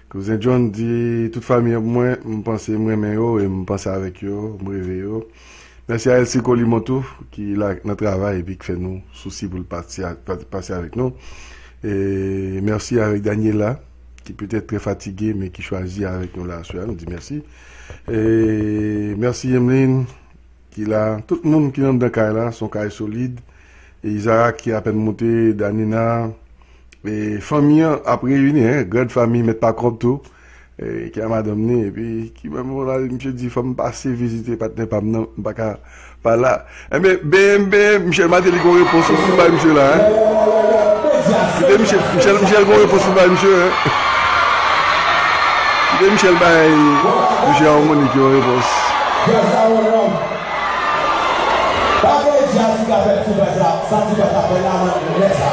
Kouzen John di tout fanmi an pou mwen, m panse m renmen yo e m panse avèk yo, m reve yo. Mèsi a Elsie Colimon tou, ki la nan travay epi k fè nou sousi pou l pati a, pa-, pase avèk nou. E mèsi avèk Daniela, ki petèt trè fatige, men ki chwazi avèk nou la aswè a, nou di mèsi. E mèsi Emeline, ki la. Tout moun ki anndan kay la, se yon kay solid. E Isaac ki apèn moute, Danina, e fanmi an ap reyini, en, grand fanmi, mèt pa kòb tou, e ki a madanm li, epi ki menm la, misye di, "Fò m pase vizite patnè pa m nan, m pa ka pa la." Enben, B M B, Michel Martelly gon repons pou bay misye la, en. Kite Michel, Michel, Michel gon repons pou bay misye, en. Kite Michel bay misye Harmonik yon repons. Djaz la, Ronald. Pa gen djaz ki ka fèt sou djaz la, sa ti pa ta fè la nan lè sa.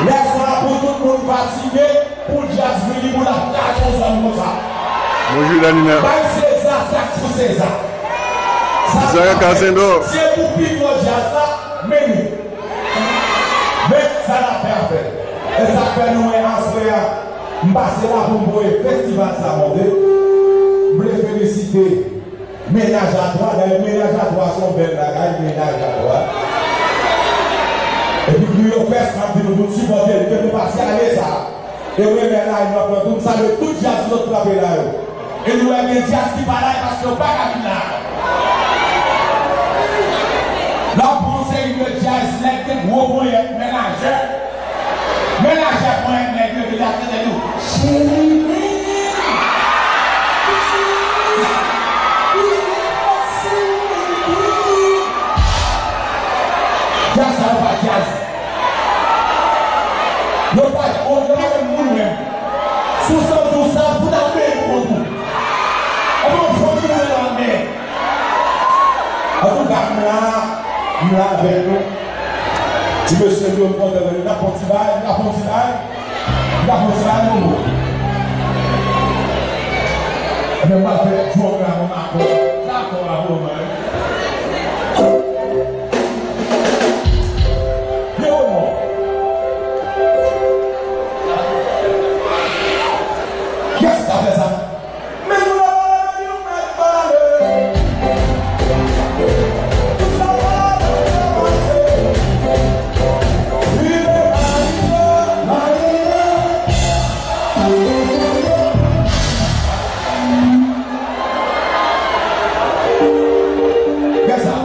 Lè sa pou tout moun fatige, pou djaz vini, pou l ap kraze yon zòn konsa. Bonjou, Danina. Bay Seza sa k pou Seza. Sa Zara Kazendo. Se pou pi gwo djaz la, men nou. Men sa n ap fè a fèt. E sa k fè nou wè aswè a, m pase la pou m voye festival sa monte. M vle felisite Mennaj a twa, dayè mennaj a twa se yon bèl bagay, mennaj a twa. Epi pou yo fè sa, m ap di nou pou n sipòte l, ke nou pase ale sa. E w renmen la, nou ap pran tou, m salye tout djaz ki sot frape la yo. E nou wè gen djaz ki pa la, e paske yo pa ka vin la. N ap pran yon seri de djaz, nèg te gwo ponyèt, mennajè. Mennajè ponyèt nèg yo deja tande nou. Cheri, baby, baby, baby. Djaz sa yo pa djaz. Yo pa, yo pa menm moun menm. Sou sa, sou sa, pou ta peye pou kontou. Epi yon fòm ki pou nan men. Antouka, m la, m la avèk nou. Ti mesye yo, m kontan, n ap fè yon ti bagay, n ap fè yon ti bagay, n ap fè yon ti bagay nouvo. Ebyen, m pral fè djòb la, mwen, akò. Dakò, akò, mwen. Yo, mwen. Kiyès ki ta fè sa? Men nou la, nou mèt pale. Tout sa pale, tout sa pase. Rive Marina, Marina. Gad sa.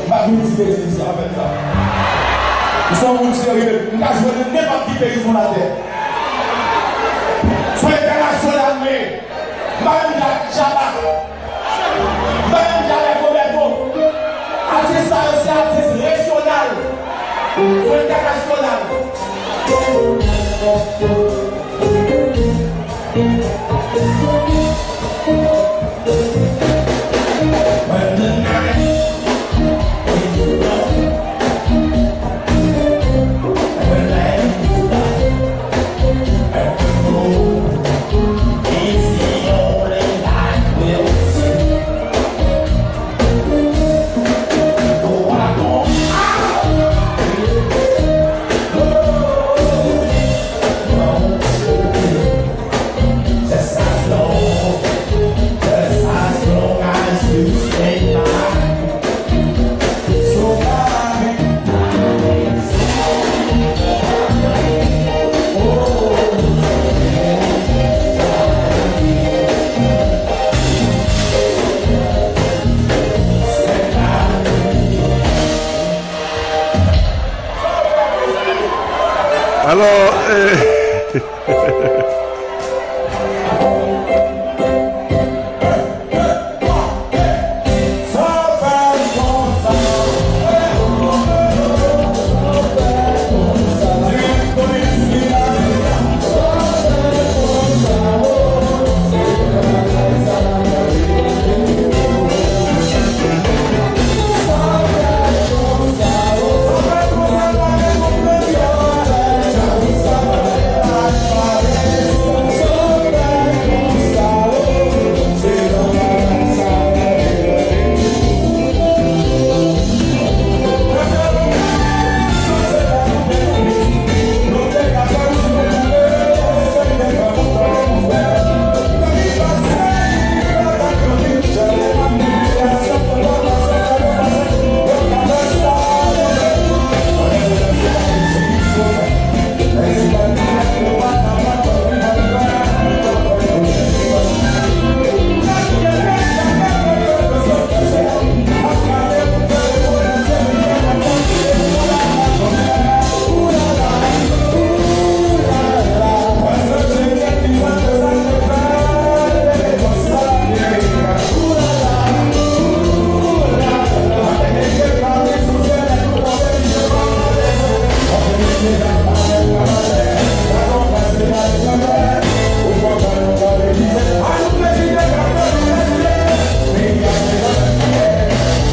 M pa vin di betiz, an fèt, la. M se yon moun serye, m ka jwe nan nenpòt ki peyi sou latè. Sou entènasyonal mwen ye. M pa menm jan ak Shabba. M pa menm jan avèk Roberto. Atis sa yo se atis rejyonal. Sou entènasyonal. When the night Alò, eh, Radyo Tele Flash.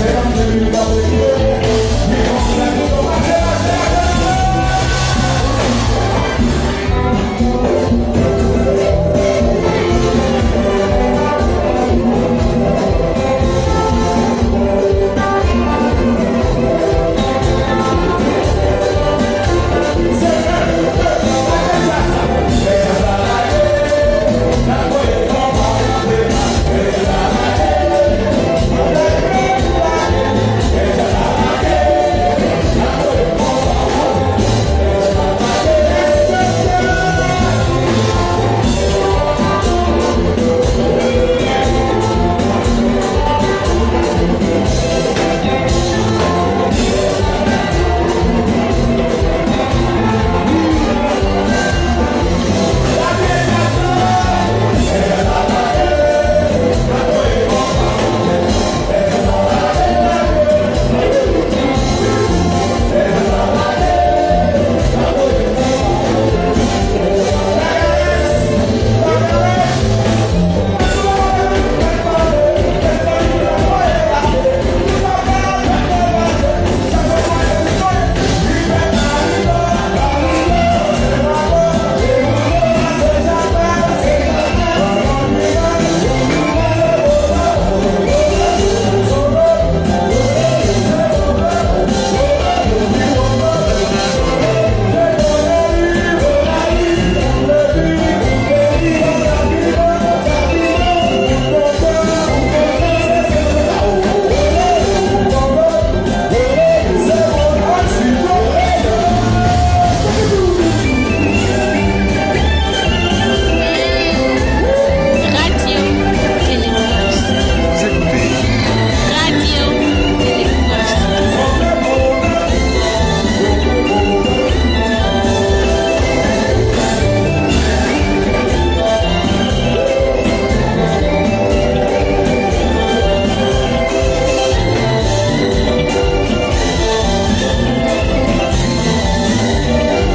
Radyo Tele Flash.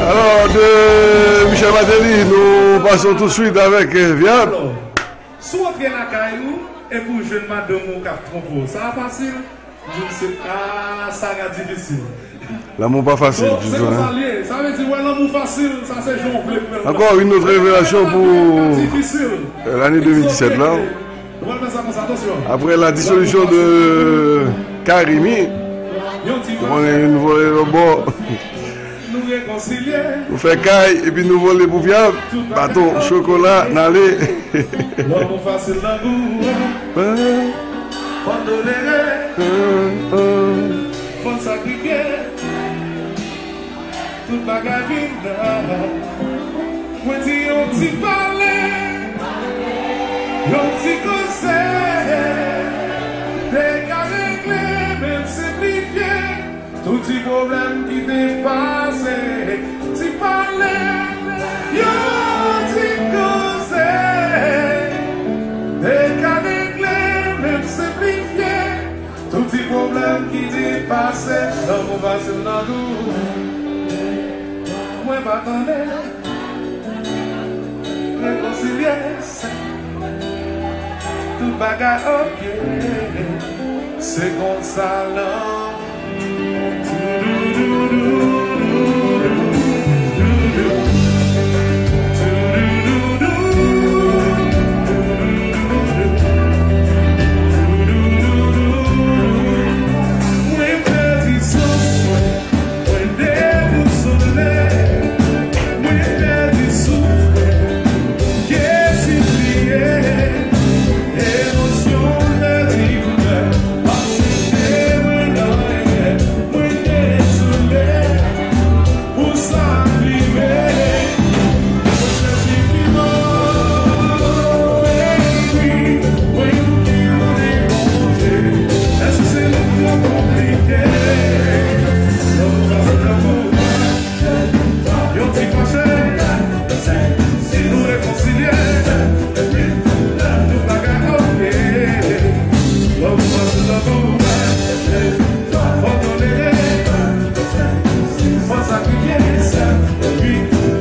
Alò, de Michel Martelly, nou pase tout swit avèk, eh, Vyab. Alò, si w antre lakay ou epi w jwenn madanm ou k ap twonpe w, sa a fasil? Di m se, ah, sa ka difisil. Lanmou pa fasil ditou, hein. Sa vle di, wè, lanmou fasil, sa se jan w vle pran l. Encore une autre révélation pour, euh, l'année deux mille dix-sept là. Après la dissolution de Carimi, on a une volée au bord. Nou fè kay, epi nou vole pou Vyab. Baton, chokola, n ale. Lanmou fasil nan gou an. Fò n tolere. Fò n sakrifye. Tout bagay vin la. Mwen di yon ti pale, yon ti koze. Te ka regle, menm senplifye. Tout ti pwoblèm ki te pase, ti pale. Yon ti koze, te ka regle, menm senplifye. Tout ti pwoblèm ki te pase, lanmou pase nan nou. Mwen pa tande, rekonsilye, tout bagay oke. Se konsa lanmou. Mwen pèdi sans mwen, mwen debousole, mwen pèdi souf mwen, m desipliye, emosyon m pèdi koulè, pase mwen nan règrèt, mwen dezole. Pou sa k rive, mwen chèche pi bon. Baby, mwen pou ki ou te konpoze. Èske se nou k twò konplike? Lòt fwa se tankou yon ti fache. Si nou rekonsilye, tout bagay oke. Lòt fwa se tankou fò tolere. Fò sakrifye sa, epi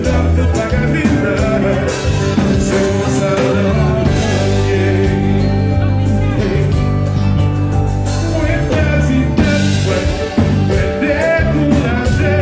lè tout bagay vin bèl. Se konsa lanmou ye. Mwen pèdi tèt mwen, mwen dekouraje.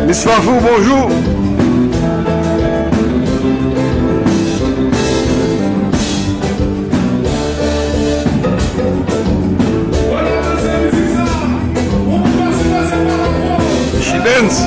Miss Fafou, bonjou. She dance.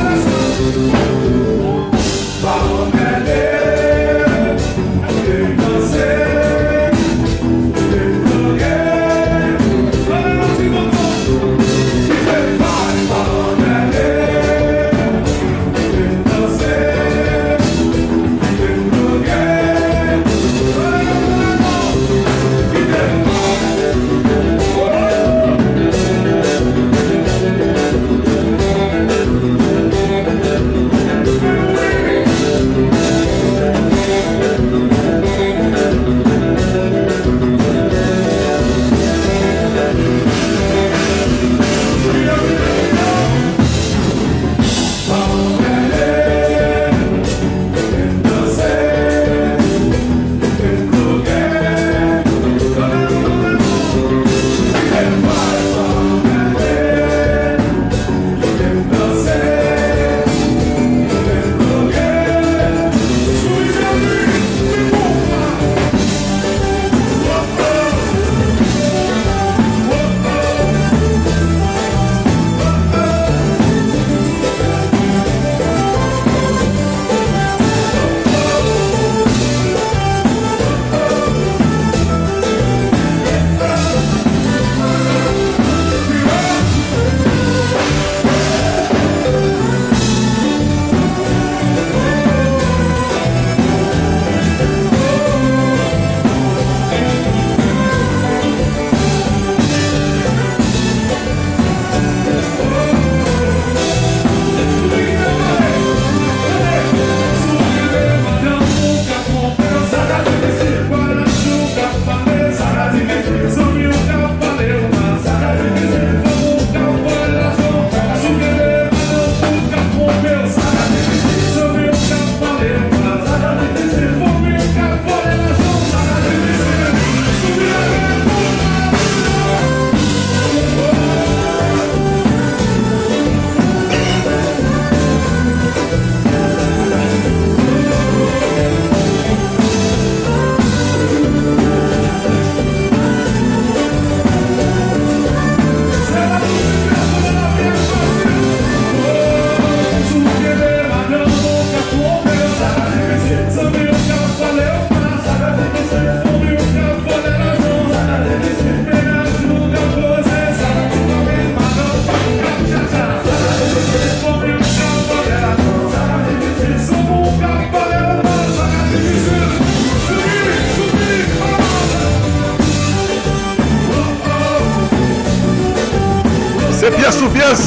Se pyès sou pyès.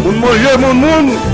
Moun manje, moun moun.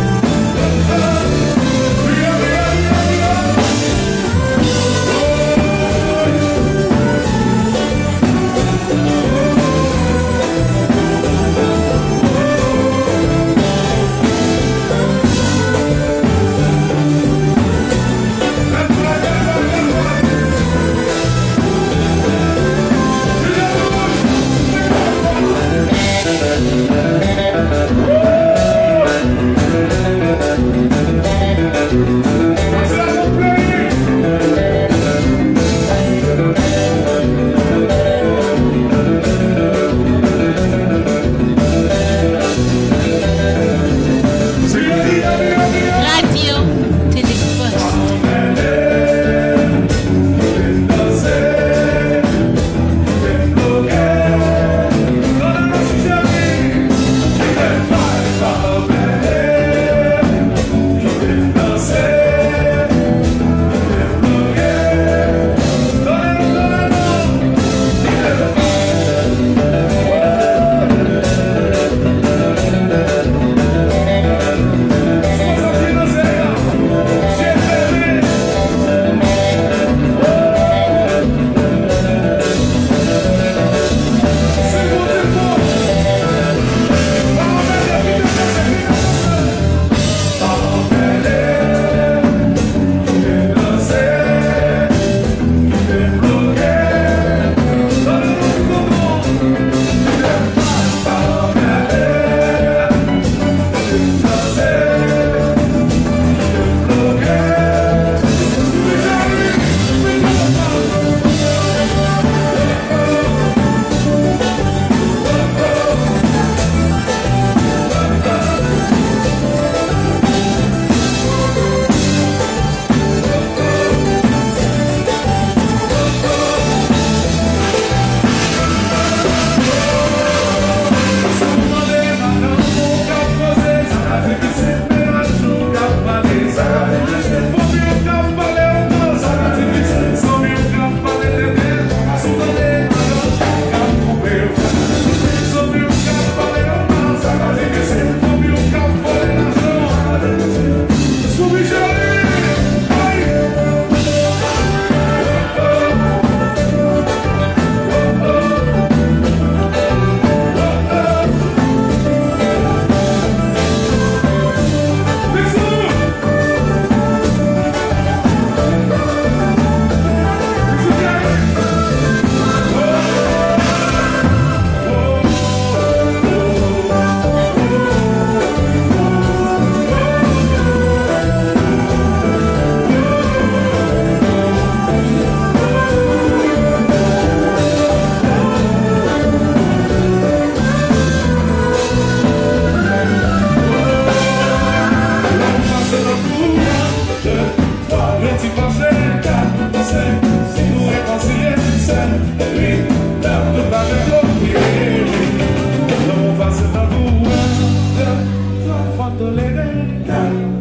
Fò tolere l,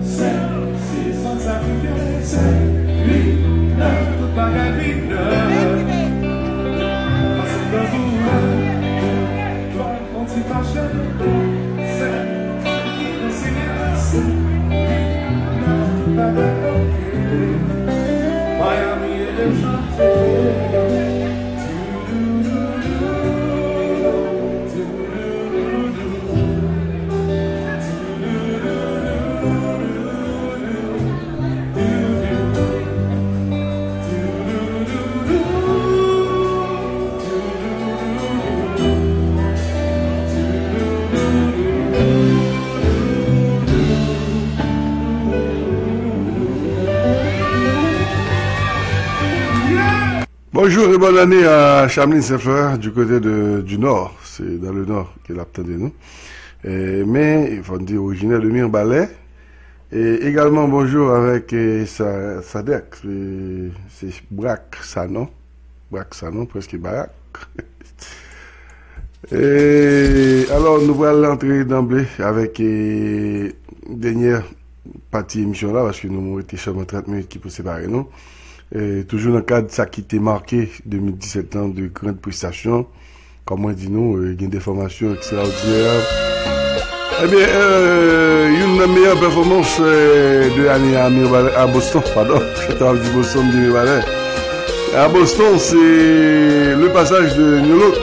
se, se sant sa ki fè, se, li, nan tout bagay vin nan. Fason tanbou an, yon ti fache, se, ki konsilye, se, li, nan tout bagay oke. Miami e chante. Bonjour et bonne année à Chamline Saint-Fleur du côté de, du Nord. C'est dans le Nord qu'elle a tande nou. Eh, men, fò n di orijinè de Mirbalè. E egalman, bonjou avèk eh, Sa- Sadek. Se se Brak Sanon. Brak Sanon, prèske Barak. E, alò, nou pral antre danble avèk eh, dènyè pati emisyon la, paske nou rete sèlman trant minit ki pou separe nou. E, toujou nan kad sa ki te make de mil disèt lan de grand prestasyon, kòm mwen di nou, eh, gen de fòmasyon ekstraòdinè. Ebyen, eh, youn nan meyè pèfòmans eh, de ane a Mirbalè, a Boston, padon. Chante ap di Boston, di Mirbalè. A Boston, se le pasaj de New Look.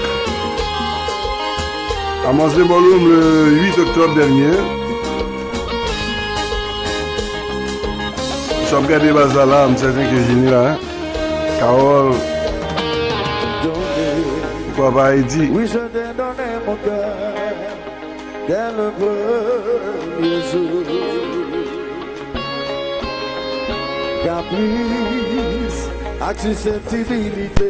Amans de Ballroom le uit oktòb dènye. Si w ap gade baz la la, m sèten ke Jeni la, hein? Carole, pourquoi pas Eddy? Oui, je t'ai donné mon cœur dès le premier jour. Caprice ak susceptibilité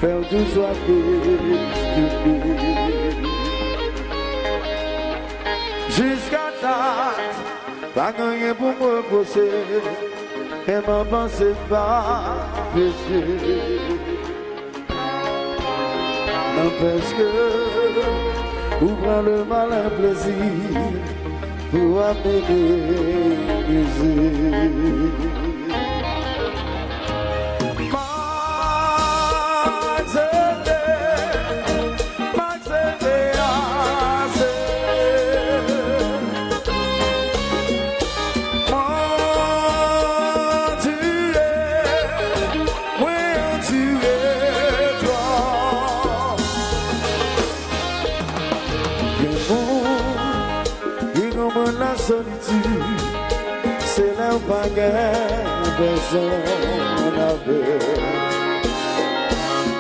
fè w tou swa kestyonnen. Jiskadat, pa gen anyen pou m repwoche, men mwen panse m pa peche. N'empêche que ou pran le malin plezi pou ap mete mizik. M aksepte, m aksepte ase. Mwen tiye, mwen tiye twòp. Gen moun ki konprann lasolitid, se lè w pa gen pèsonn avè w.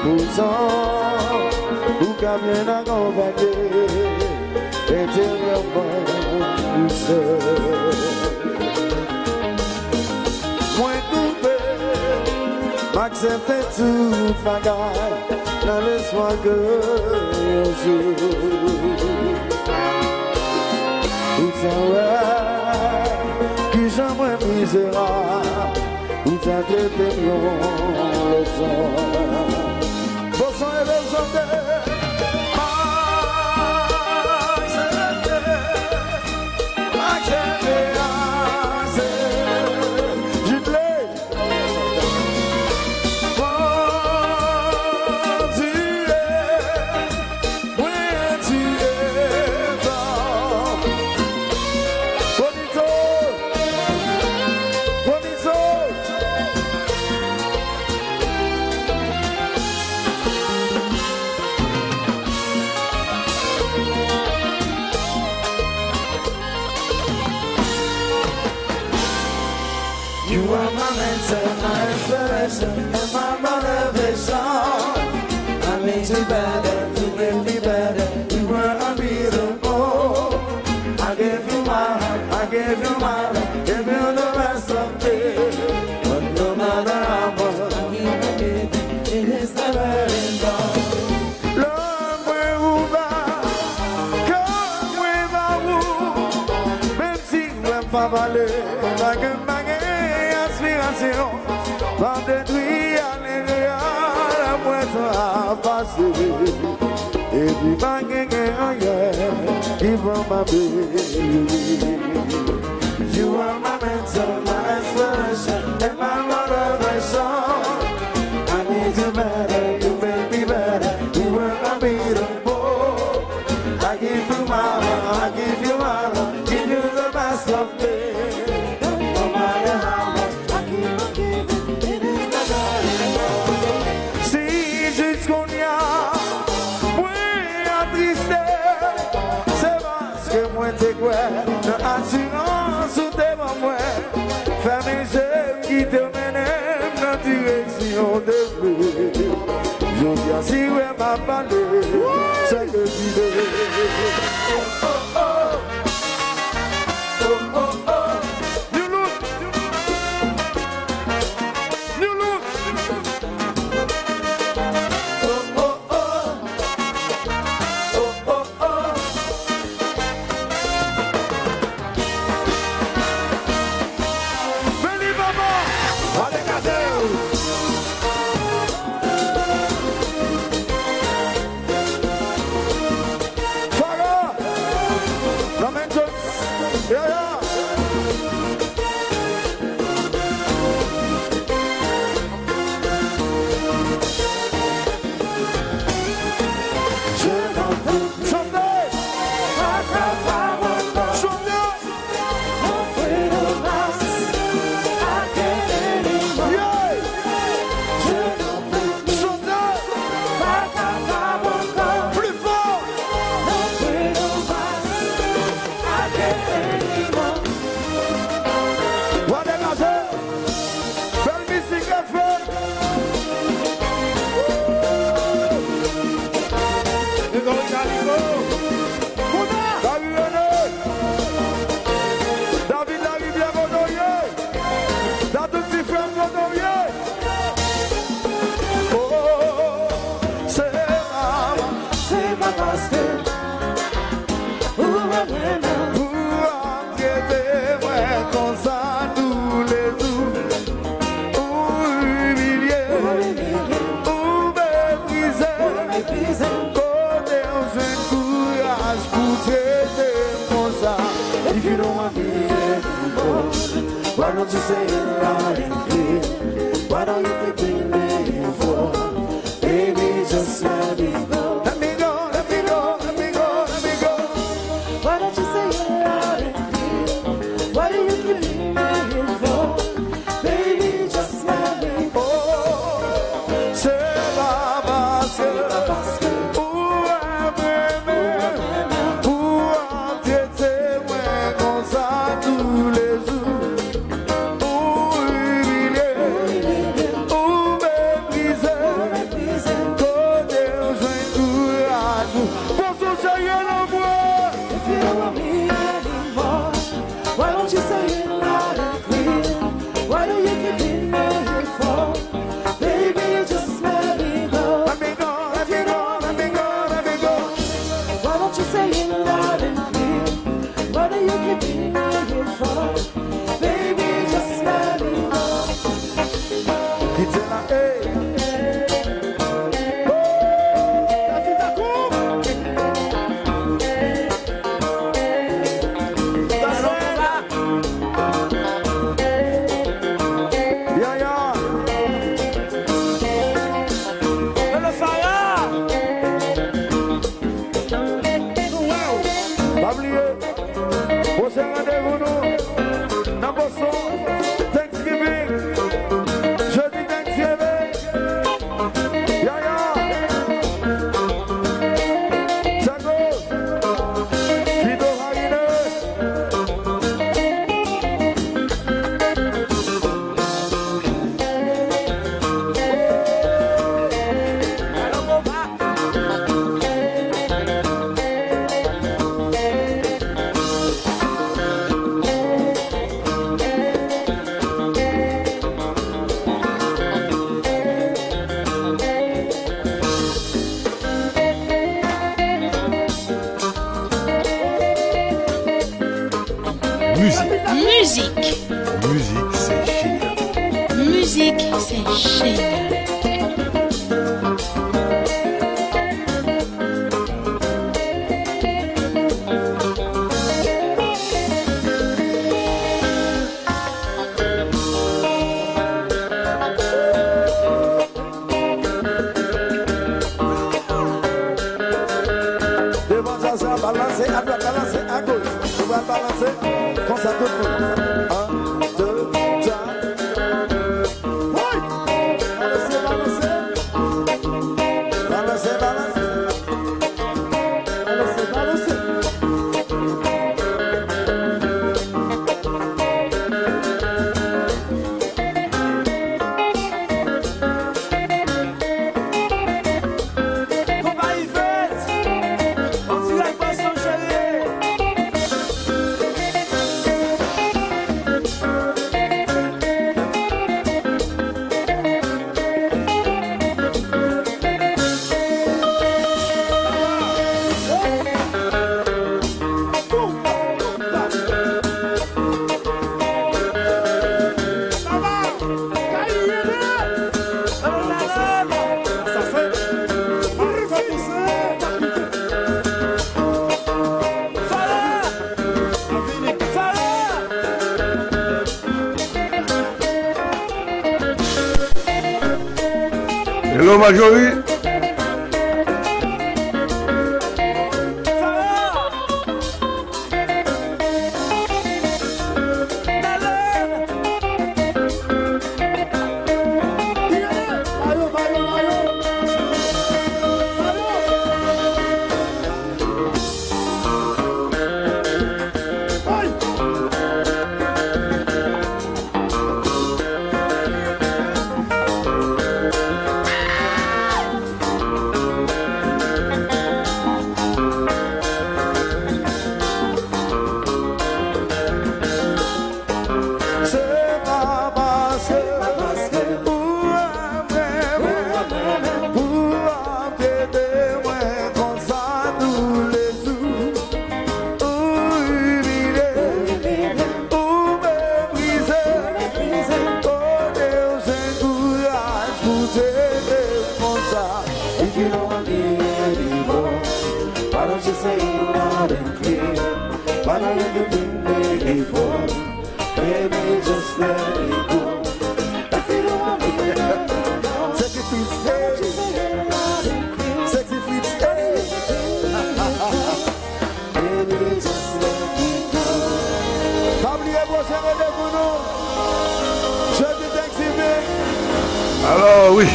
Poutan, ou ka byen akonpaye enteryèman ou sèl. Mwen koupe, m aksepte tout bagay nan lespwa ke yon jou ou ta wè kijan mwen mizerab, ou ta trete m yon lòt jan. Boston e bèl chante. M aksepte, m aksepte ase. Jidley. Mwen tiye, mwen tiye sa. Bonito, Bonito. You are my mentor, my inspiration, and my motivation. I need you better, you make me better. You were unbeatable. I gave you my heart, I gave you my love, gave you the rest of me. But no matter how much I give it, it is never enough. Love mwen ou pa, kè mwen pa ou. Menm si w wè m pa pale, pa gen, pa gen aspirasyon, pa detwi ale reyèl mwen tan ap pase. Epi pa gen, gen anyen ki for my baby. You are my mentor, my inspiration, and my motivation. I need you better, you make me better. You are unbeatable. I give you my all, I give you my love, give you the best of me. No matter how much I keep on giving, it is not good enough. Si jis kounye a mwen atriste, se paske mwen te kwè nan asirans ou te ban mwen. Fèmen je m, kite w mennen m nan direksyon w te vle. Jodi a si w wè m ap pale, se ke m vide. Oh, oh, oh. Oh, oh, oh. New look. New look. Oh, oh, oh. Oh, oh, oh. Veni, papa. Mande kazèy. Fara! Nan men Jones! Yeah, yeah! Chante! Chante! Pli fò! Wa degaje! Bèl mizik, F M! Gregory Calico! Gary René! David Larivière, kote w ye? Dadou ti frè m, kote w ye? Oh, se pa, se pa paske ou renmen mwen, ou ap trete mwen konsa toulejou. Ou imilye, ou meprize, kote w jwenn kouraj pou trete m konsa? If you don't want me anymore, why don't you say it loud and clear? Why don't you keep me for? Baby, just let me go. Let me go, let me go, let me go, let me go. Why don't you say it loud and clear? Why do you keep me for? Baby, just let me go. Oh, se pa paske ou renmen mwen, ou ap trete mwen konsa toulejou. Ou imilye, ou meprize, kote w jwenn kouraj ou? Bon, sou serye nan mwen. If you don't want me anymore, why don't you say it loud and clear? Why do you keep me here for? Baby, just let me go. Let me go, let me go, let me go, let me go. Why don't you say it loud and clear? What do you keep me here for? Baby, just let me know. Kite la, ey. Oh, la fita kou. Ya, ya. Lolo Faya. Nou wè w. Pa bliye, pwochen randevou nou nan Boston, Thanksgiving, jodi Thanksgiving. Ya, ya. Sa goz. Kito Marine. Mizik. Mizik. Mizik, se jenyal. Mizik, se jenyal. Konsa tout moun. Un, deux, trois. Woy! Balanse, balanse. Balanse, balanse. Balanse, balanse. Konpayi Fritz, on dirèk Boston, cheri. Hello, Marjorie. Se pa paske ou renmen mwen, ou ap trete mwen konsa toulejou. Ou imilye, ou meprize, kote w jwenn kouraj pou trete m konsa. If you don't want me anymore, why don't you say it loud and clear? Why not let the thing be before? Baby, just let it go. If you don't want me anymore, Sexy Fritz, hey. Sexy Fritz, hey. Baby, just let it go. Pa bliye pwochen randevou nou jodi Thanksgiving. Alò, wi.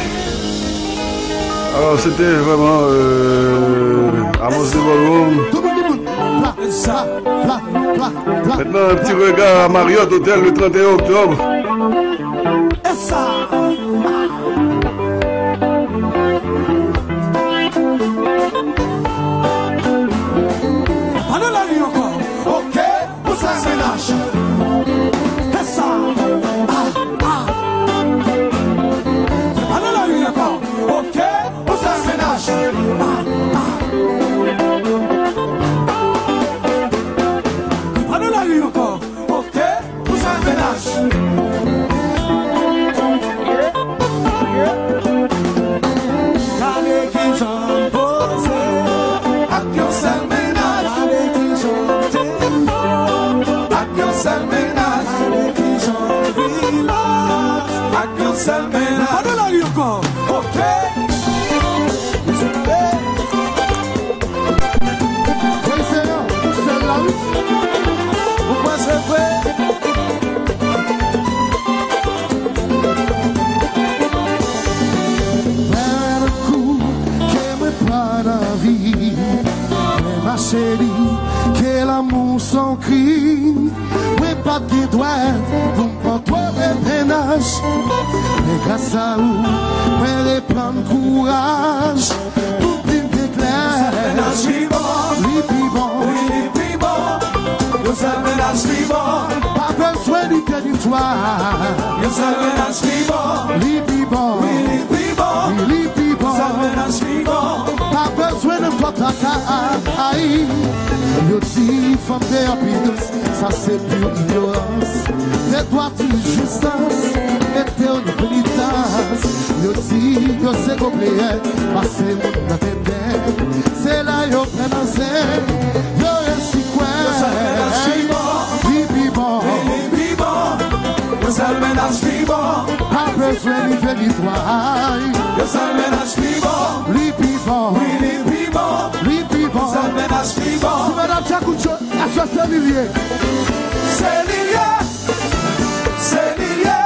Alò, se te vrèman, euh, Amos de Ballroom. Tout moun, tout moun. Pla, pla, pla, pla, pla. Maintenant, un petit regard à Marriott Hotel le trente et un octobre. Esa. Pa nan lari ankò. Ok. Pou sa se lach. Esa. Ah, ah. Pa nan lari ankò. Ok. Pou sa se lach. Ah, ah. Pa nan lari ankò. Ok. Pou sa se lach. Gade kijan m poze ak yon sèl mennaj. Gade kijan m te ak yon sèl mennaj. Gade kijan m rilaks ak yon sèl mennaj. Pa nan lari ankò. Ok. Wi, se yon sèl la, wi. Ou kwè se vre? Pran kou ke mwen pa nan vi. Men ma chérie, ke lanmou se yon krim. Mwen pa t gen dwèt pou m pran twòp mennaj. Men gras a ou, mwen reprann kouraj. Pou di m byen klè, mennaj pi bon. Li pi bon. Wi, li pi bon. Yon sèl mennaj pi bon. Pa bezwen li teritwa. Yon sèl mennaj pi bon. Li pi bon. Wi, li pi bon. Wi, li pi bon. Yon sèl mennaj pi bon. Pa bezwen nenpòt lakay. Yo di fanm deyò pi dous, sa se pure ignorance. Te dwa ti jistans, mete yo nan penitans. Yo di yo se gwo pleyè, pase moun nan tenten. Se la yo pran nan zen, yo resi kwè. Yon sèl mennaj pi bon. Li pi bon. Wi, li pi bon. Yon sèl mennaj pi bon. Pa bezwen li fè li tway. Yon sèl mennaj pi bon. Li pi bon. Wi, li pi bon. Li pi bon. Yon sèl Mennaj pi bon. Si medam Djakout yo, èske se li l ye? Se li l ye. Se li l ye.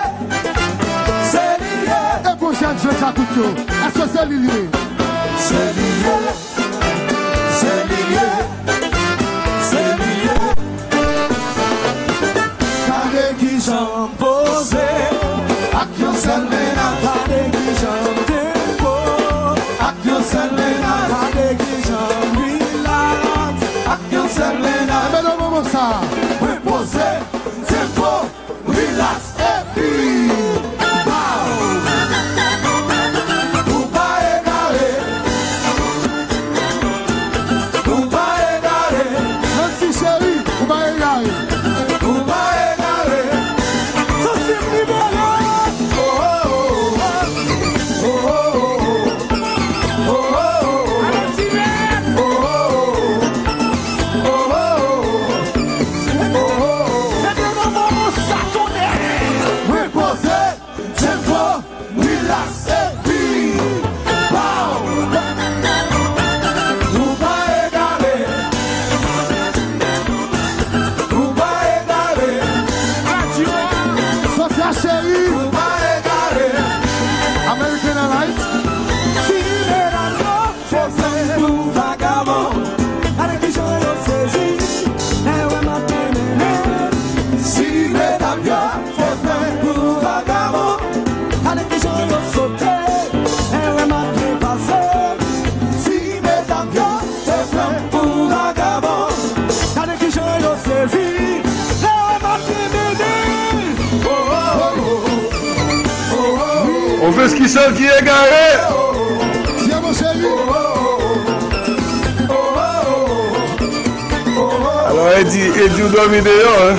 Se li l ye. E pwochèn jwèt Djakout yo, èske se li l ye? Se li l ye. Se li l ye. Se li l ye. Gade kijan m poze ak yon sèl mennaj. Gade kijan m tempo ak yon sèl mennaj. Gade kijan m relax ak yon sèl mennaj. Ebyen, nan moman sa, mwen poze, tempo, relax, epi, pow! Ou pa egare. Ou pa egare. Nancy cheri, ou pa egare. Ou pa egare. Sansib libere. Oh, oh, oh, oh. Oh, oh, oh, oh. Oh, oh, oh, oh. Mete nan moman sa, tonnè. Repoze, tempo, relax, epi, pow! Ou pa egare. Ou pa egare. Sofia cheri. Ou pa egare. American Airlines. Fè flanm pou vagabon. Gade kijan yo sezi lè yo wè m ap mennen. Si medam yo fè flanm pou vagabon, gade kijan yo sote lè yo wè m ap byen pase. Si medam yo fè flanm pou vagabon, gade kijan yo sezi lè yo wè m ap byen mennen. Oh, oh, oh, oh. On feskisèl ki egare. Tiens, mon chéri. Alò, Edi, Edi, ou dòmi deyò, en?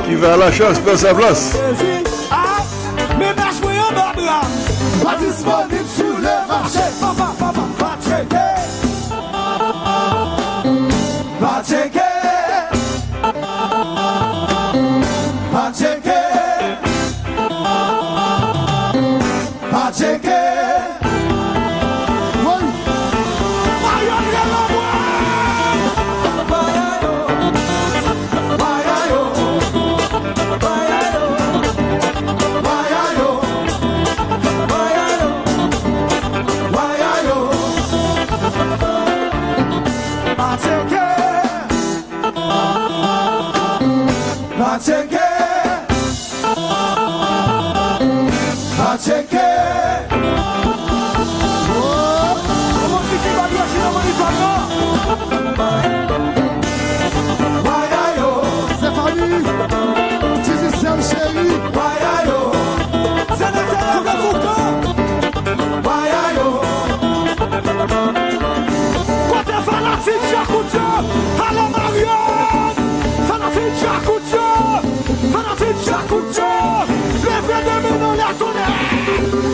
Qui va à la chasse perd sa place. Ah, mennaj mwen anba bra m. Pa disponib sou le mache. Pa, pa, pa, pa, pa tcheke. Pa tcheke. Pa tcheke. Pa tcheke. Woy. Maryòn rele mwen. Pa tcheke. Pa tcheke. Pa tcheke. Oh, kòman fi ki pa dwe chita nan monitò, non? Bagay yo. Stefani, Titi Sèm cheri. Bagay yo. Senatè André Foucan. Bagay yo. Kote fanatik Djakout yo? Alò Maryòn! Fanatik Djakout yo! Fanatik Djakout yo! Leve de men nou anlè, tonnè!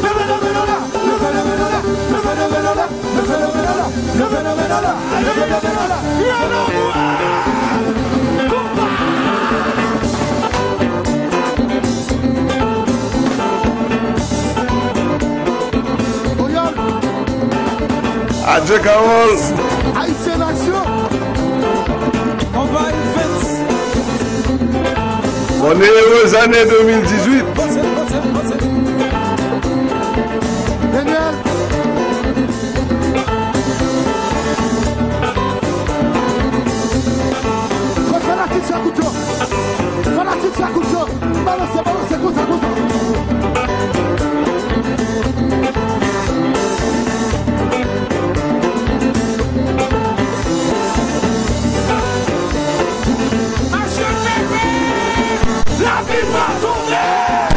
Leve de men nou anlè! Leve de men nou anlè! Leve de men nou anlè! Leve de men nou anlè! Leve de men nou anlè! Leve de men nou anlè! Leve de men nou anlè! Konpa! Adye Carole. Ayisyen Aksyon. Konpa Events. Bonne et heureuse année deux mille dix-huit. Daniel. Fanatik Djakout yo. Fanatik Djakout yo. Balanse, balanse, konsa, konsa. Action, bébé! Lavi pa tounen!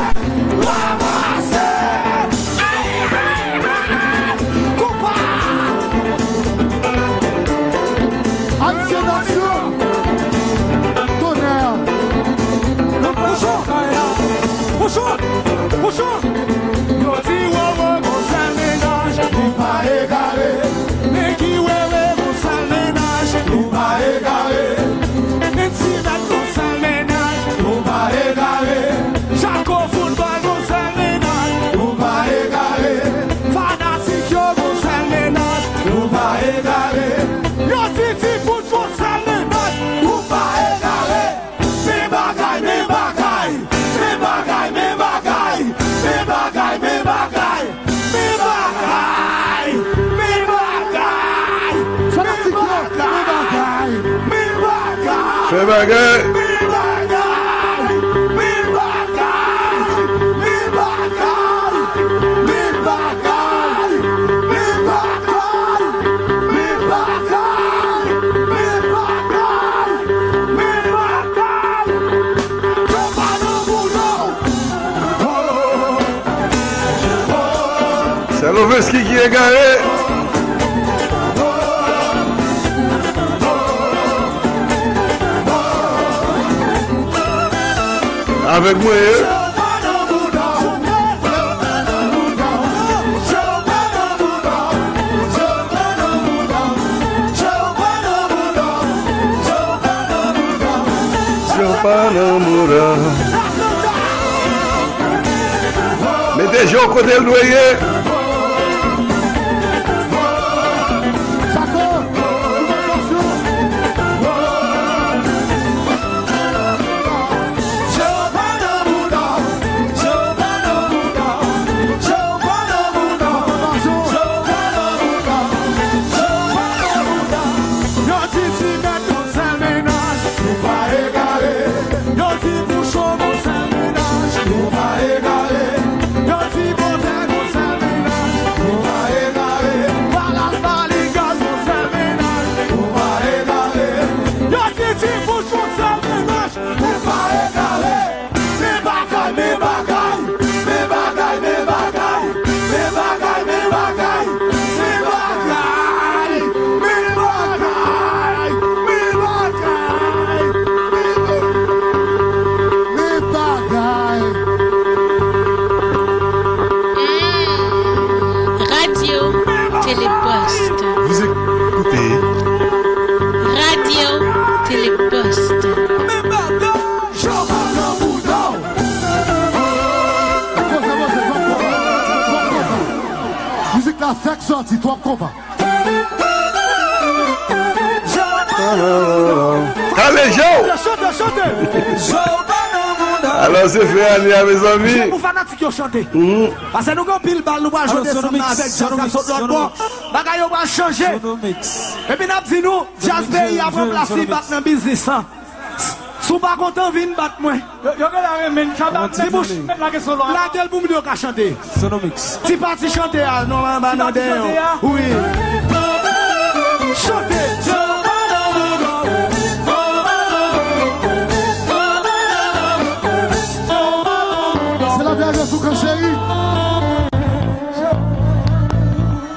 Bagay. Se Lovenski ki egare. Avèk mwen ye. Yo pa nan mouda. Mete je w kote l dwe ye. Yo di ti mèt gon sèl mennaj, nou pa egare. Yo di bouchon gon sèl mennaj, nou pa egare. Yo di bondè gon sèl mennaj, nou pa egare. Palas Baligaz gon sèl mennaj, nou pa egare. Yo di ti bouchon sèl mennaj, nou pa egare. Men bagay, men bagay, men bagay, men bagay, men bagay, men bagay, men bagay, men bagay, men bagay, men bagay, men bagay. Radyo Tele Post. Vous écoutez Radyo Tele Post. Mizik la fèk sòti, twòp konpa. Kale je w! Chante, chante, chante! Alò, se fen ane a, mezanmi. Pou fanatik yo chante. Mhm. Paske nou gen anpil bal, nou pral jwe ansanm nan avèk djaz k ap sot lòt bò. Bagay yo pral chanje. Epi n ap di nou, djaz peyi a pran plas li, bat nan biznis lan. Si w pa kontan, vin bat mwen. Yo, yo genlè renmen n ka bat, men bouch, mèt lage solo a. Lage l pou moun yo ka chante. Sonomix. Ti pati chante a, non, anba nan dèyè. Wi. Chante. Se la dèyè sou kan cheri.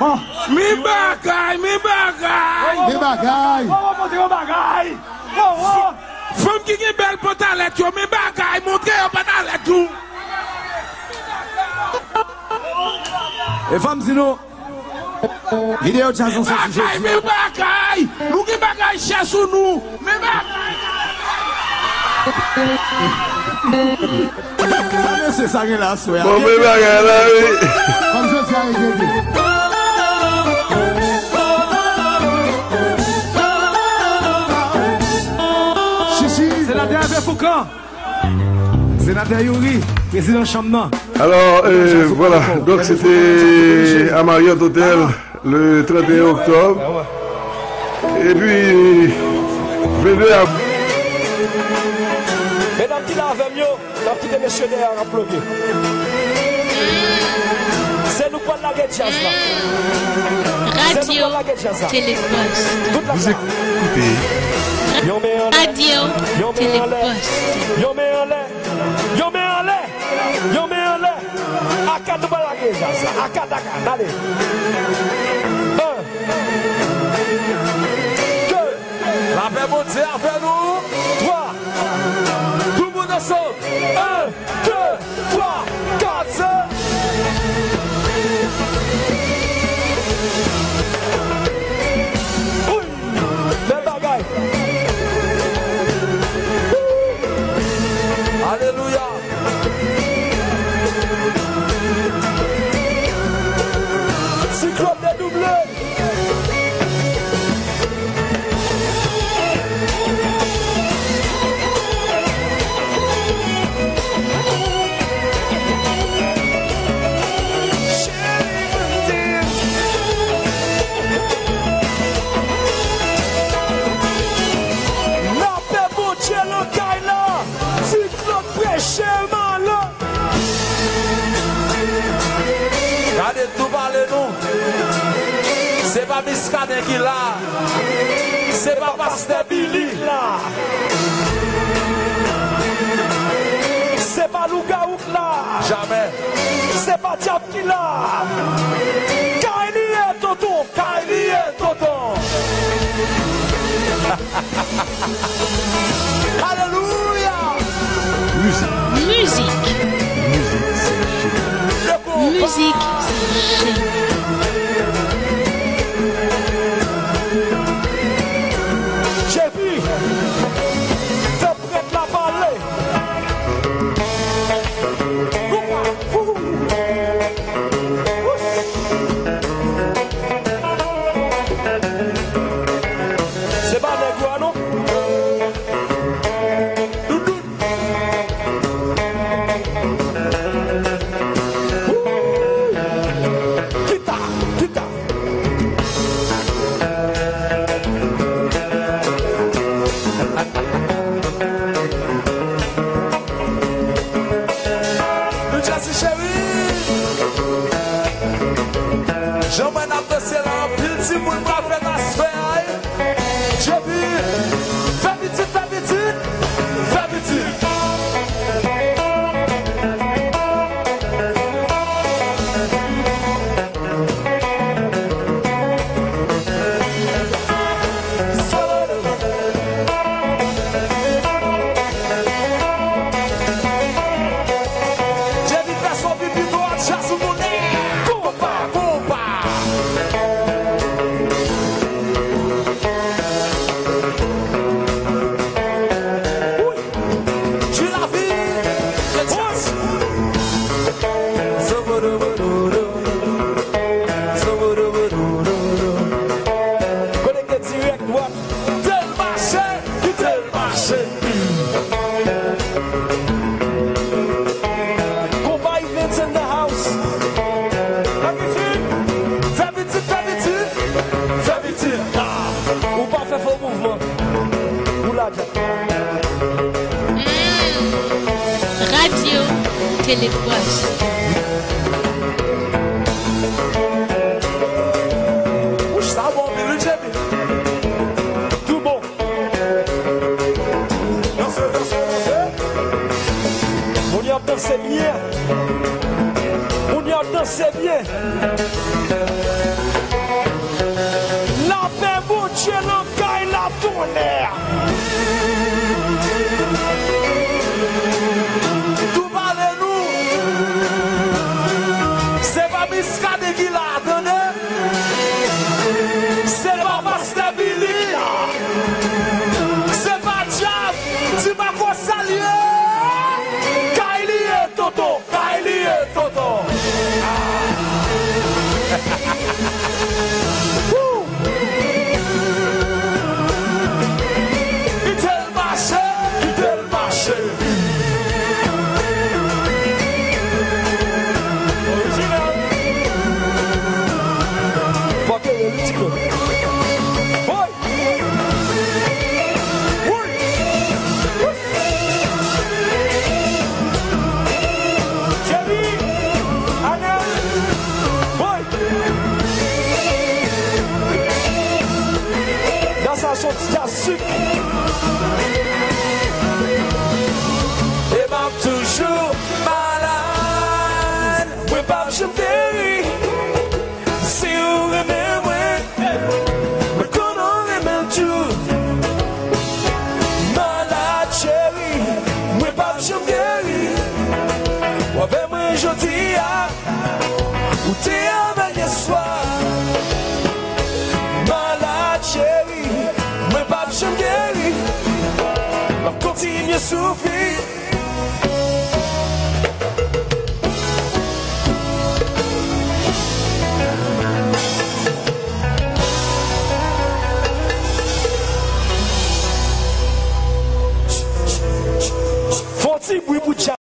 Bon. Mi bagay, mi bagay. Mi bagay. Bon, bon, bon, bon, bagay. Wo, wo. Fanm ki gen bèl pantalèt yo, men bagay, montre yo pantalèt nou. E fò m di nou, videyo djaz lan soti jodi. Men bagay, men bagay, nou gen bagay chè sou nou, men bagay. Sa mesye sa gen la aswè a? Bon, men bagay la, wi. Kòm Jozya e Gege. Chichi. Senatè Hervé Fourcand. Senatè Youri, prezidan chanm nan. Alors, euh, voilà. Donc, c'était à Marriott Hotel le trente et un octobre. Et puis, vingt-deux avril. Medam ki la avè m yo, n ap kite mesye dèyè a k ap plote. Se nou k pral lage djaz la. Se nou k pral lage djaz la. Radyo Tele Post. Tout la. Vous écoutez. Yon men anlè. Radyo Tele Post. Yon men anlè. Yon men anlè. Yon men anlè. A kat nou pral lage djaz la. A kat, a kat. Ale. En. De. Lapè Bondye avè nou. Twa. Tout moun ansanm. En, de, twa, kat, senk. Wi. Bèl bagay. Alelouya. Siklòn dedouble. Muscadin ki la. Se pa pastè Billy k la. Se pa lougawou k la. Jamè. Se pa dyab ki la. Kay li ye, tonton. Kay li ye, tonton. Alelouya. Mizik. Mizik. Mizik, se Jezi. Mizik, se Jezi. Jezi, fè prèt la pale. Se pa nèg yo a non. Doudoun. Kita, kita. Nou Jazzy cheri. Jan mwen ap danse la, anpil timoun pral fè nasfè a. Jezi, fè pitit, fè pitit, fè pitit. Jezi fè son pipi dwat, ja sou tounen. Konpa, konpa. Wi. Jwi lavi. Jazz. Konekte dirèk dwat. Kite l mache, kite l mache. Konpa Events in the house. Fè pitit, fè pitit, fè pitit. Ah, ou pa fè fo mouvman. Ou lage. Mm. Radyo Tele Pwòch. Wouch, sa bon anpil, wi, Jimmy. Tou bon. Danse, danse, danse. Moun yo ap danse byen. Moun yo ap danse byen. Lapè Bondye nan kay la, tonnè. Tou pale nou. Se pa Miskaden ki la, tande. Se pa pastè Billy ki la. Se pa dyab. Di pa konsa l ye. Kay li ye, tonton. Kay li ye, tonton. Woo! Kite l mache, kite l mache. Orijinal. Fòk e ritiko. Woy! Woy! Woy! Jerry, Anel, woy! Dans sa son ti djaz sik. E m ap toujou malad, mwen p ap janm geri. Si w renmen mwen, mwen konnen w renmen m tou. Malad cheri, mwen p ap janm geri. W avè mwen jodi a, ou te avè m yèswa. Malad cheri, mwen p ap janm geri. M ap kontinye soufri. Fon ti bri pou